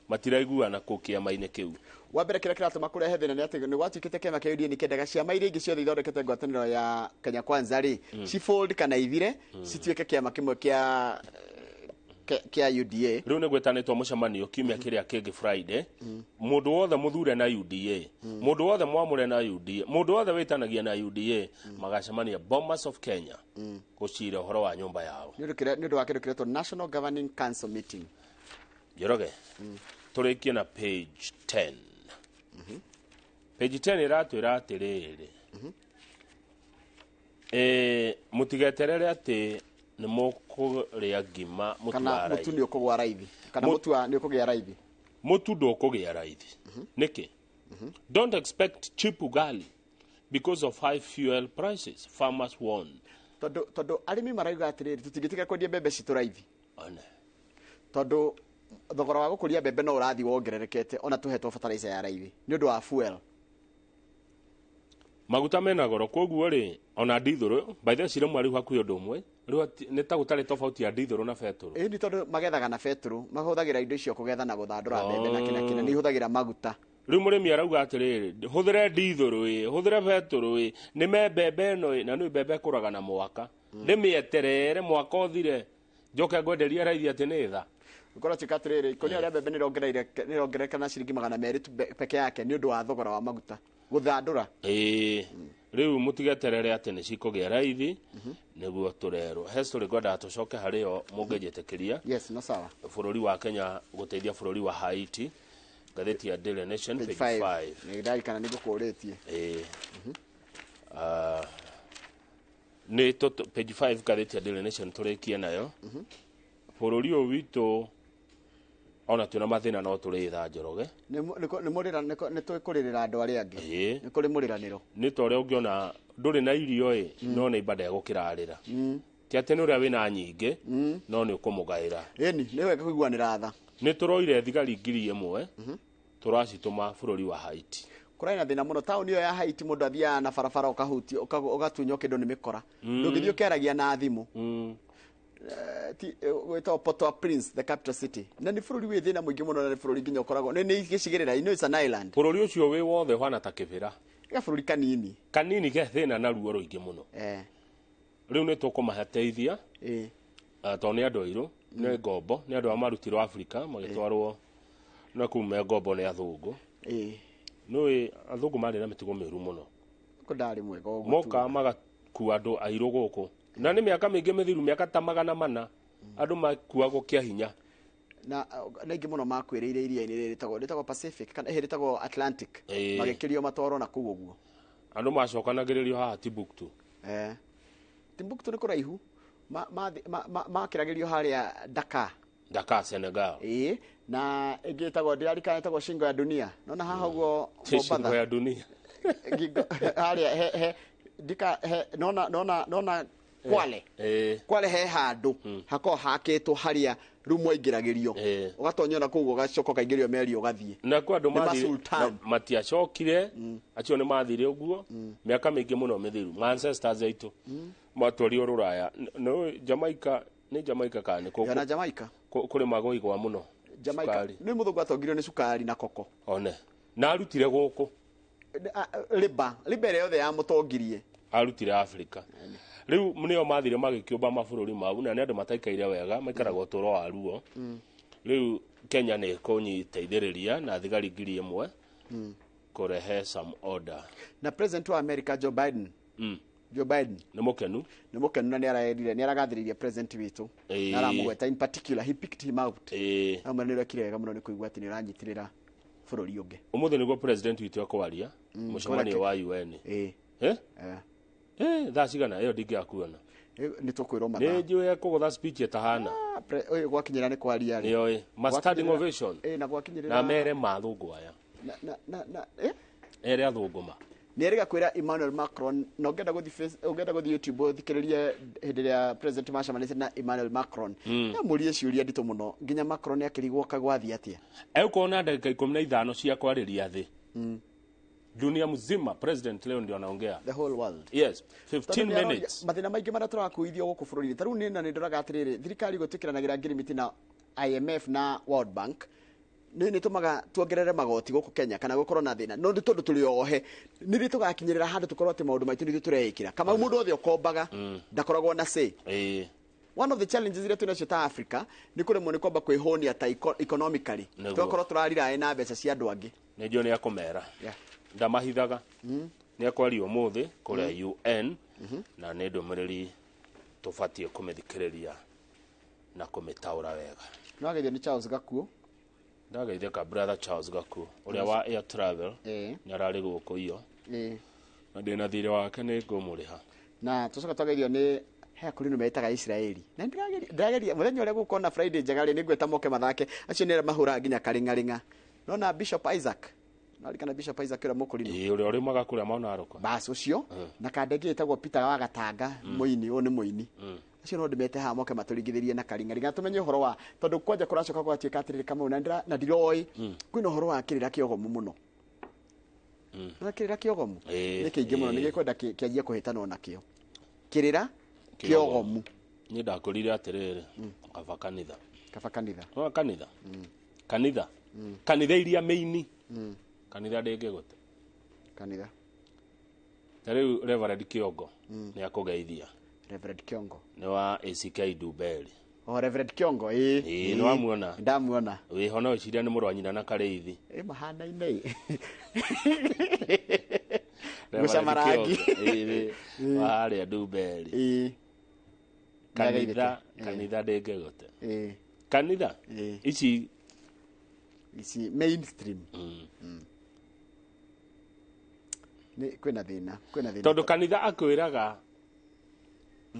matiraiguana kũ kĩama-inĩ kĩu. Wa mbere kĩrĩa kĩratũma kũrehe thĩna nĩ atĩ nĩ gwatuĩkĩte kĩama kĩa UDA nĩ kĩendaga ciama iria ingĩ ciothe ithondekete ngwatanĩro ya Kenya Kwanza rĩ, cifold kana ithire cituĩke kĩama kĩmwe kĩa UDA. Rĩu nĩ gwĩtanĩtwo mũcemanio kiumia kĩrĩa kĩngĩ Friday. Mũndũ wothe mũthure na UDA, mũndũ wothe mwamũre na UDA, mũndũ wothe wĩtanagia na UDA magacemania Bomas of Kenya gũcira ũhoro wa nyũmba yao. Nĩ ũndũ wa kĩndũ kĩretwo National Governing Council meeting. Njoroge, tũrĩkie na page 10. Page 10 ĩratwĩra atĩrĩrĩ, Mũtigeterere atĩ nĩ mũkũrĩa ngima mũtu Kana wa mũtu raithi. nĩ ũkũgwa raithi. Kana mũtu nĩ ũkũgĩa raithi. Mũtu ndũkũgĩa raithi. Nĩkĩ? Don't expect cheap ugali because of high fuel prices, farmers warn. Tondũ arĩmi marauga atĩrĩrĩ, tũtingĩtiga kwendia mbembe citũ raithi. One. Tondũ thogora wa gũkũria mbembe no ũrathiĩ wongererekete ona tũhetwo fertilizer ya raithi nĩ ũndũ wa fuel. Maguta mena goro, koguo rĩ, ona ndithũrũ by the way ciremwa rĩu hakuhĩ ũndũ ũmwe rĩu nĩ ta gũtarĩ tofauti ya ndithũrũ na betũrũ. Ĩĩ, nĩ tondũ magethaga na betũrũ, mahũthagĩra indo icio kũgetha na gũthandũra mbembe na kĩna kĩna, nĩ ihũthagĩra maguta. Rĩu mũrĩmi arauga atĩrĩrĩ, hũthĩre ndithũrũ ĩ, hũthĩre betũrũ ĩ, nĩme mbembe ĩno ĩ, na nĩ mbembe ĩkũraga na mwaka, ndĩmĩeterere mwaka ũthire njoke ngwenderie raithi atĩ nĩ tha. Ũkorwo tuĩka atĩrĩrĩ, ikũnia rĩa mbembe nĩrongerereka na ciringi 200 tu peke yake nĩ ũndũ wa thogora wa maguta gũthandũra. Ĩĩ, rĩu mũtigeterere atĩ nĩ cikũgĩa raithi nĩguo tũrerwo. He story ngwendaga tũcoke harĩ yo mũngĩnjĩtĩkĩria. Yes, no sawa. Bũrũri wa Kenya gũteithia bũrũri wa Haiti, ngathĩti ya Daily Nation Page page 5. 5. Nĩ ndarikana nĩ ngũkũrĩtie. Ĩĩ. Nĩ page 5 ngathĩti ya Daily Nation tũrĩkie nayo. Bũrũri ũyũ witũ ona twĩna mathĩna no tũrĩ tha Njoroge. Nĩ tũkũrĩrĩra andũ arĩa angĩ. Ĩĩ. Nĩ kũrĩ mũrĩranĩro. Nĩ ta ũrĩa ũngĩona ndũrĩ na irio ĩ, no nĩ ibanda egũkĩrarĩra. Ti atĩ nĩ ũrĩa wĩna nyingĩ, no nĩ ũkũmũgaĩra. Ĩni, nĩ wega kũiguanĩra tha. Nĩ tũroire thigari 1000 tũracitũma bũrũri wa Haiti. Kũrarĩ na thĩna mũno taũni ĩyo ya Haiti, mũndũ athiaga na barabara ũkahutio ũgatunywo kĩndũ nĩ mĩkora. Ndũngĩthiĩ ũkĩaragia na thimũ. Gwĩtagwo Port-au-Prince, the capital city. Na nĩ bũrũri wĩ thĩna mũingĩ mũno, na nĩ bũrũri nginya ũkoragwo nĩ gĩcigĩrĩra, you know it's an island. Bũrũri ũcio wĩ wothe ũhana ta kĩbĩra. Ga bũrũri kanini. Kanini ke thĩna na ruo rũingĩ mũno. Rĩu nĩ tũkũmateithia. Tondũ nĩ andũ airũ, nĩ ngombo, nĩ andũ a marutirwo Afrika magĩtwarwo na kũu me ngombo nĩ athũngũ. Nĩũĩ athũngũ marĩ na mĩtugo mĩũru mũno. Kũ ndarĩ mwega ũguo. Moka magakua andũ airũ gũkũ. Na nĩ mĩaka mĩingĩ mĩthiru, mĩaka ta 400 andũ makuagwo kĩa hinya. Na aingĩ mũno makuĩrĩire iria-inĩ rĩrĩ rĩtagwo Pacific kana rĩtagwo Atlantic. Magĩkĩrio matwarwo na kũu ũguo. Andũ macokanagĩrĩrio haha Timbuktu. Timbuktu nĩ kũraihu. Makĩragĩrio harĩa Dakar. Dakar, Senegal. Ĩĩ, na ĩngĩ ĩtagwo ndĩrarikana ĩtagwo shingo ya dunia. Nona haha ũguo Shingo Mombatha. ya dunia. Harĩa he ndika he nona nona nona Kwale. Kwale he handũ hakoragwo hakĩtwo harĩa rĩu mwaingĩragĩrio. Ũgatonyio na kũu ũgacoka ũkaingĩrio meri ũgathiĩ. Na kwa andũ Nĩ mathire masultan. matiacokire, acio nĩ mathire ũguo mĩaka mĩingĩ mũno mĩthiru. Ma ancestors aitũ matwarirwo rũraya. No Jamaica, nĩ Jamaica kana nĩ kũ? Ona Jamaica. Kũrĩmagwo igwa mũno. Jamaica. Cukari. Nĩ mũthũngũ atongirio nĩ cukari na koko. One. Na arutire gũkũ. Riba, riba ĩrĩa yothe yamũtongirie. Arutire Afrika. Rĩu nĩo mathire magĩkĩũmba mabũrũri mau, na nĩ andũ mataikaire wega, maikaraga ũtũũro wa ruo. Rĩu Kenya nĩ ĩkũnyiteithĩrĩria na thigari 1000 kũrehe some order. Na president wa America Joe Biden. Joe Biden nĩ mũkenu. Nĩ mũkenu na nĩ aragathĩrĩria president witũ. Na aramũgweta in particular, he picked him out. Amwe nĩ ũrekire wega mũno nĩ kũigua atĩ nĩ ũranyitĩrĩra bũrũri ũngĩ. Ũmũthĩ nĩguo president witũ ekwaria mũcemanio wa UN. Thaa cigana ĩyo ndingĩakuona. Nĩ tũkwĩrwo mathaa. Nĩ njũĩ ekũgũtha speech ĩtahana. Ũyũ gwakinyĩra nĩ kwaria rĩ. Nĩoĩ. Ma standing ovation. Na gwakinyĩrĩra. Na mere ma athũngũ aya. Na Ere athũngũ ma. Nĩ erĩga kwĩra Emmanuel Macron, na ũngĩenda gũthiĩ ũngĩenda gũthiĩ YouTube ũthikĩrĩrie hĩndĩ ĩrĩa president macemanĩtie na Emmanuel Macron. Amũrie ciũria nditũ mũno nginya Macron akĩrigwo kagwathiĩ atĩa. Egũkorwo na ndagĩka 15 cia kwarĩria thĩ. Dunia mzima president leo ndio anaongea. The whole world. Yes, 15 minutes. Mathĩna maingĩ marĩa tũrakuithio gũkũ bũrũri-inĩ. Ta rĩu niĩ na nĩ ndoraga atĩrĩrĩ, thirikari gwĩtĩkĩranagĩra ngirimiti na IMF na World Bank nĩ nĩtũmaga tuongerere magoti gũkũ Kenya kana gũkorwo na thĩna. No nĩ tondũ tũrĩ ohe, nĩ rĩ tũgakinyĩrĩra handũ tũkorwo atĩ maũndũ maitũ nĩ ithuĩ tũreĩkĩra. Kamau mũndũ othe ũkombaga ndakoragwo na say. One of the challenges iria twĩ nacio ta Africa nĩ kũremwo nĩ kwamba kwĩhũnia ta economically. Tũgakorwo tũrarirae na mbeca cia andũ angĩ. Nĩ njũĩ nĩ ekũmera. Ndamahithaga. Nĩ ekwaria ũmũthĩ kũrĩa UN na nĩ ndũmĩrĩri tũbatiĩ kũmĩthikĩrĩria na kũmĩtaũra wega. No ageithio nĩ Charles Gakuo. Ndageithia ka brother Charles Gakuo ũrĩa wa Air Travel. Nĩ ararĩ gũkũ iyo. Na ndĩna thirĩ wake nĩ ngũmũrĩha. Na tũcoka twagerio nĩ he akũrinũ metaga Israeli. Na ndĩrageria mũthenya ũrĩa gũkona Friday njega rĩ nĩngwĩta moke mathake acio nĩ arĩa mahũraga nginya karĩng'arĩng'a. Nona Bishop Isaac. Narikana Bishop Isaac ũrĩa mũkũrinũ. Ĩĩ ũrĩa ũrĩmaga kũrĩa Mount Bas ũcio na kandenge ĩtagwo Peter wa Gatanga mũini ũyũ nĩ mũini. Acio no ndĩmete haha moke matũringithĩrie na karĩng'arĩng'a tũmenye ũhoro wa tondũ kwanja kũracoka gwatuĩka atĩrĩrĩ Kamau na na ndiroĩ kwĩna ũhoro wa kĩrĩra kĩogomu mũno. Na kĩrĩra kĩogomu nĩ kĩingĩ mũno nĩgĩkwenda kĩanjie kũhĩtanwo nakĩo. Kĩrĩra kĩogomu. Niĩ ndakũrire atĩrĩrĩ kaba kanitha. Kaba kanitha. No kanitha. Kanitha. Kanitha iria mĩini. Kanitha ndĩngĩgũte. Kanitha. Ta rĩu Reverend Kiongo nĩ akũgeithia. Reverend Kiongo. Nĩ wa ACK Dumberi. Oh Reverend Kiongo ĩĩ. Ĩĩ nĩ wamuona. Ndamuona. Wĩho no wĩciria nĩ mũrũ wa nyina na Karĩithi. Ĩ mahanaine. Gũcama rangi. Ĩĩ wa harĩa Dumberi. Ĩĩ. Kanitha kanitha ndĩngĩgũte. Ĩĩ. Kanitha ici ici mainstream. Nĩ kwĩna thĩna, kwĩna thĩna. Tondũ kanitha akwĩraga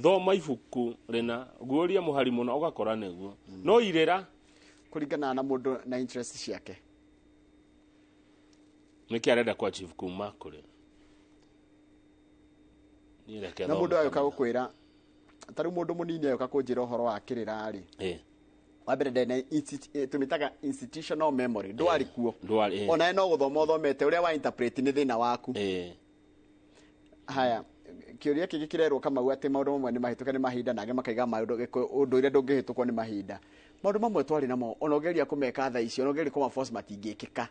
thoma ibuku rĩna guoria mũhari mũno ũgakora nĩguo. No irĩra kũringana na mũndũ na interest ciake. Nĩkĩ arenda ku achieve kuma kũrĩ. Niĩ reke Na thome mũndũ agĩũka kanitha. gũkwĩra ta rĩu mũndũ mũnini agĩũka kũnjĩra ũhoro wa kĩrĩra rĩ. Wa mbere ndena tũmĩtaga institutional memory ndwarĩ kuo. Ndwarĩ. Onawe no gũthoma ũthomete ũrĩa wa interpret nĩ thĩna waku. Haya kĩũria kĩngĩ kĩrerwo Kamau atĩ maũndũ mamwe nĩ mahĩtũke nĩ mahinda na angĩ makaiga maũndũ ũndũire ndũngĩhĩtũkwo nĩ mahinda. Maũndũ mamwe twarĩ namo ona ũgeria kũmeka thaa ici ona ũgeria kũma force matingĩkĩka.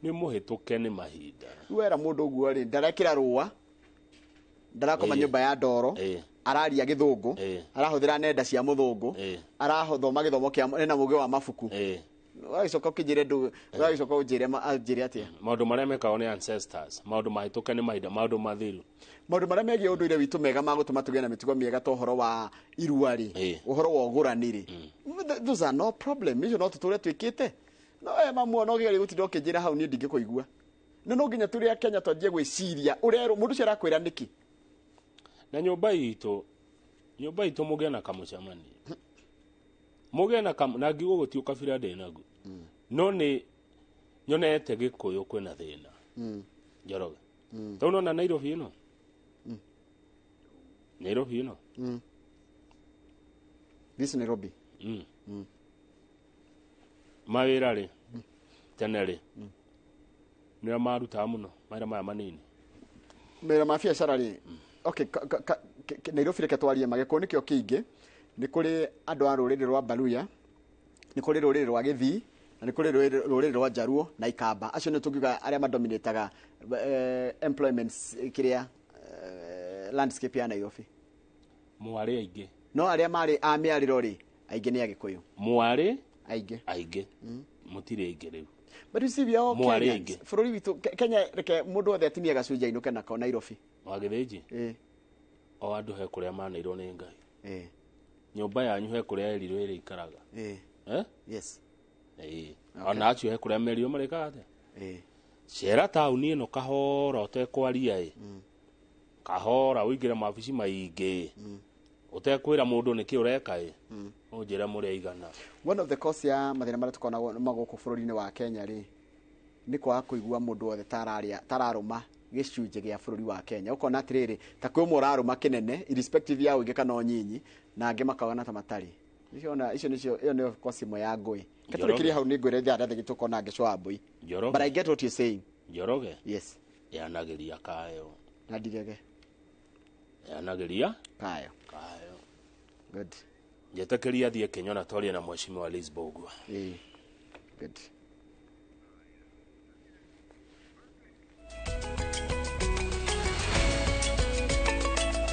Nĩ mũhĩtũke nĩ mahinda. Rĩu wera mũndũ ũguo rĩ ndarekĩra rũa ndarakoma nyũmba ya ndoro araria gĩthũngũ arahũthĩra nenda cia mũthũngũ arathoma gĩthomo kĩa ena mũgĩ wa mabuku. Ũgagĩcoka ũkĩnjĩre ndũ ũgagĩcoka ũnjĩre anjĩre atĩa. Maũndũ marĩa mekagwo nĩ ancestors maũndũ mahĩtũke nĩ mahinda maũndũ mathiru. Maũndũ marĩa megiĩ ũndũire witũ mega ma gũtũma tũgĩe na mĩtugo mĩega ta ũhoro wa irua rĩ ũhoro wa ũgũrani rĩ those are no problem icio no tũtũre twĩkĩte no we mamu no ũgerie gũtinda ũkĩnjĩra hau niĩ ndingĩkũigua. No no nginya tũrĩ a Kenya twanjie gwĩciria ũrerwo mũndũ ũcio arakwĩra nĩkĩ. Na nyũmba itũ mũgĩe na kamũcemanio mũgĩe na na ngiuga gũtirĩ ũkabira ndĩ naguo no nĩ nyonete Gĩkũyũ kwĩna thĩna Njoroge. Tondũ nona Nairobi ĩno Nairobi ĩno This Nairobi. Mawĩra rĩ tene rĩ nĩo marutaga mũno mawĩra maya manini mawĩra ma biacara rĩ. Okay, Nairobi reke twarie magĩkũyũ nĩkĩo kĩingĩ. Nĩ kũrĩ andũ a rũrĩrĩ rwa Baluya, nĩ kũrĩ rũrĩrĩ rwa Gĩthii, na nĩ kũrĩ rũrĩrĩ rwa Njaruo na Ikamba. Acio nĩ tũngiuga arĩa madominataga employment kĩrĩa landscape ya Nairobi. Mwarĩ aingĩ. No arĩa marĩ a mĩarĩro rĩ aingĩ nĩ Agĩkũyũ. Mwarĩ aingĩ. Aingĩ. Mũtirĩ aingĩ rĩu. But you see we are all Kenyans. Bũrũri witũ Kenya reke mũndũ wothe atinie gacunjĩ ainũke nako Nairobi. Wagĩthĩnji? O andũ he kũrĩa maneirwo nĩ Ngai. Nyũmba yanyu he kũrĩa erirwo ĩrĩa ikaraga. Yes. Ona acio he kũrĩa merirwo marĩkaga atĩa? Cera taũni ĩno kahora ũtekwaria ĩ. Kahora ũingĩre mabici maingĩ. Ũtekwĩra mũndũ nĩkĩ ũreka ĩ. Ũnjĩre mũrĩ aigana. One of the cause ya mathĩna marĩa tũkoragwo namo gũkũ bũrũri-inĩ wa Kenya rĩ nĩ kwaga kũigua mũndũ wothe tararũma gĩcunjĩ gĩa bũrũri wa Kenya. Ũkona atĩrĩrĩ ta kwĩ ũmwe ũrarũma kĩnene irrespective ya ũingĩ kana ũnyinyi na angĩ makagana ta matarĩ. Icio nĩcio ĩyo nĩyo cause ĩmwe ya ngũĩ. Ketũrĩkĩrie hau nĩ ngwĩre thaa ndathĩ tũkona ngĩcũa mbũi. But I get what you're saying. Njoroge. Yes. Yanagĩria kayo. Na ndigege. Yanagĩria kayo. Kayo. Good. Njetĩkĩria thiĩ Kenya na twarie na mheshimiwa Liz Mbugua. Good.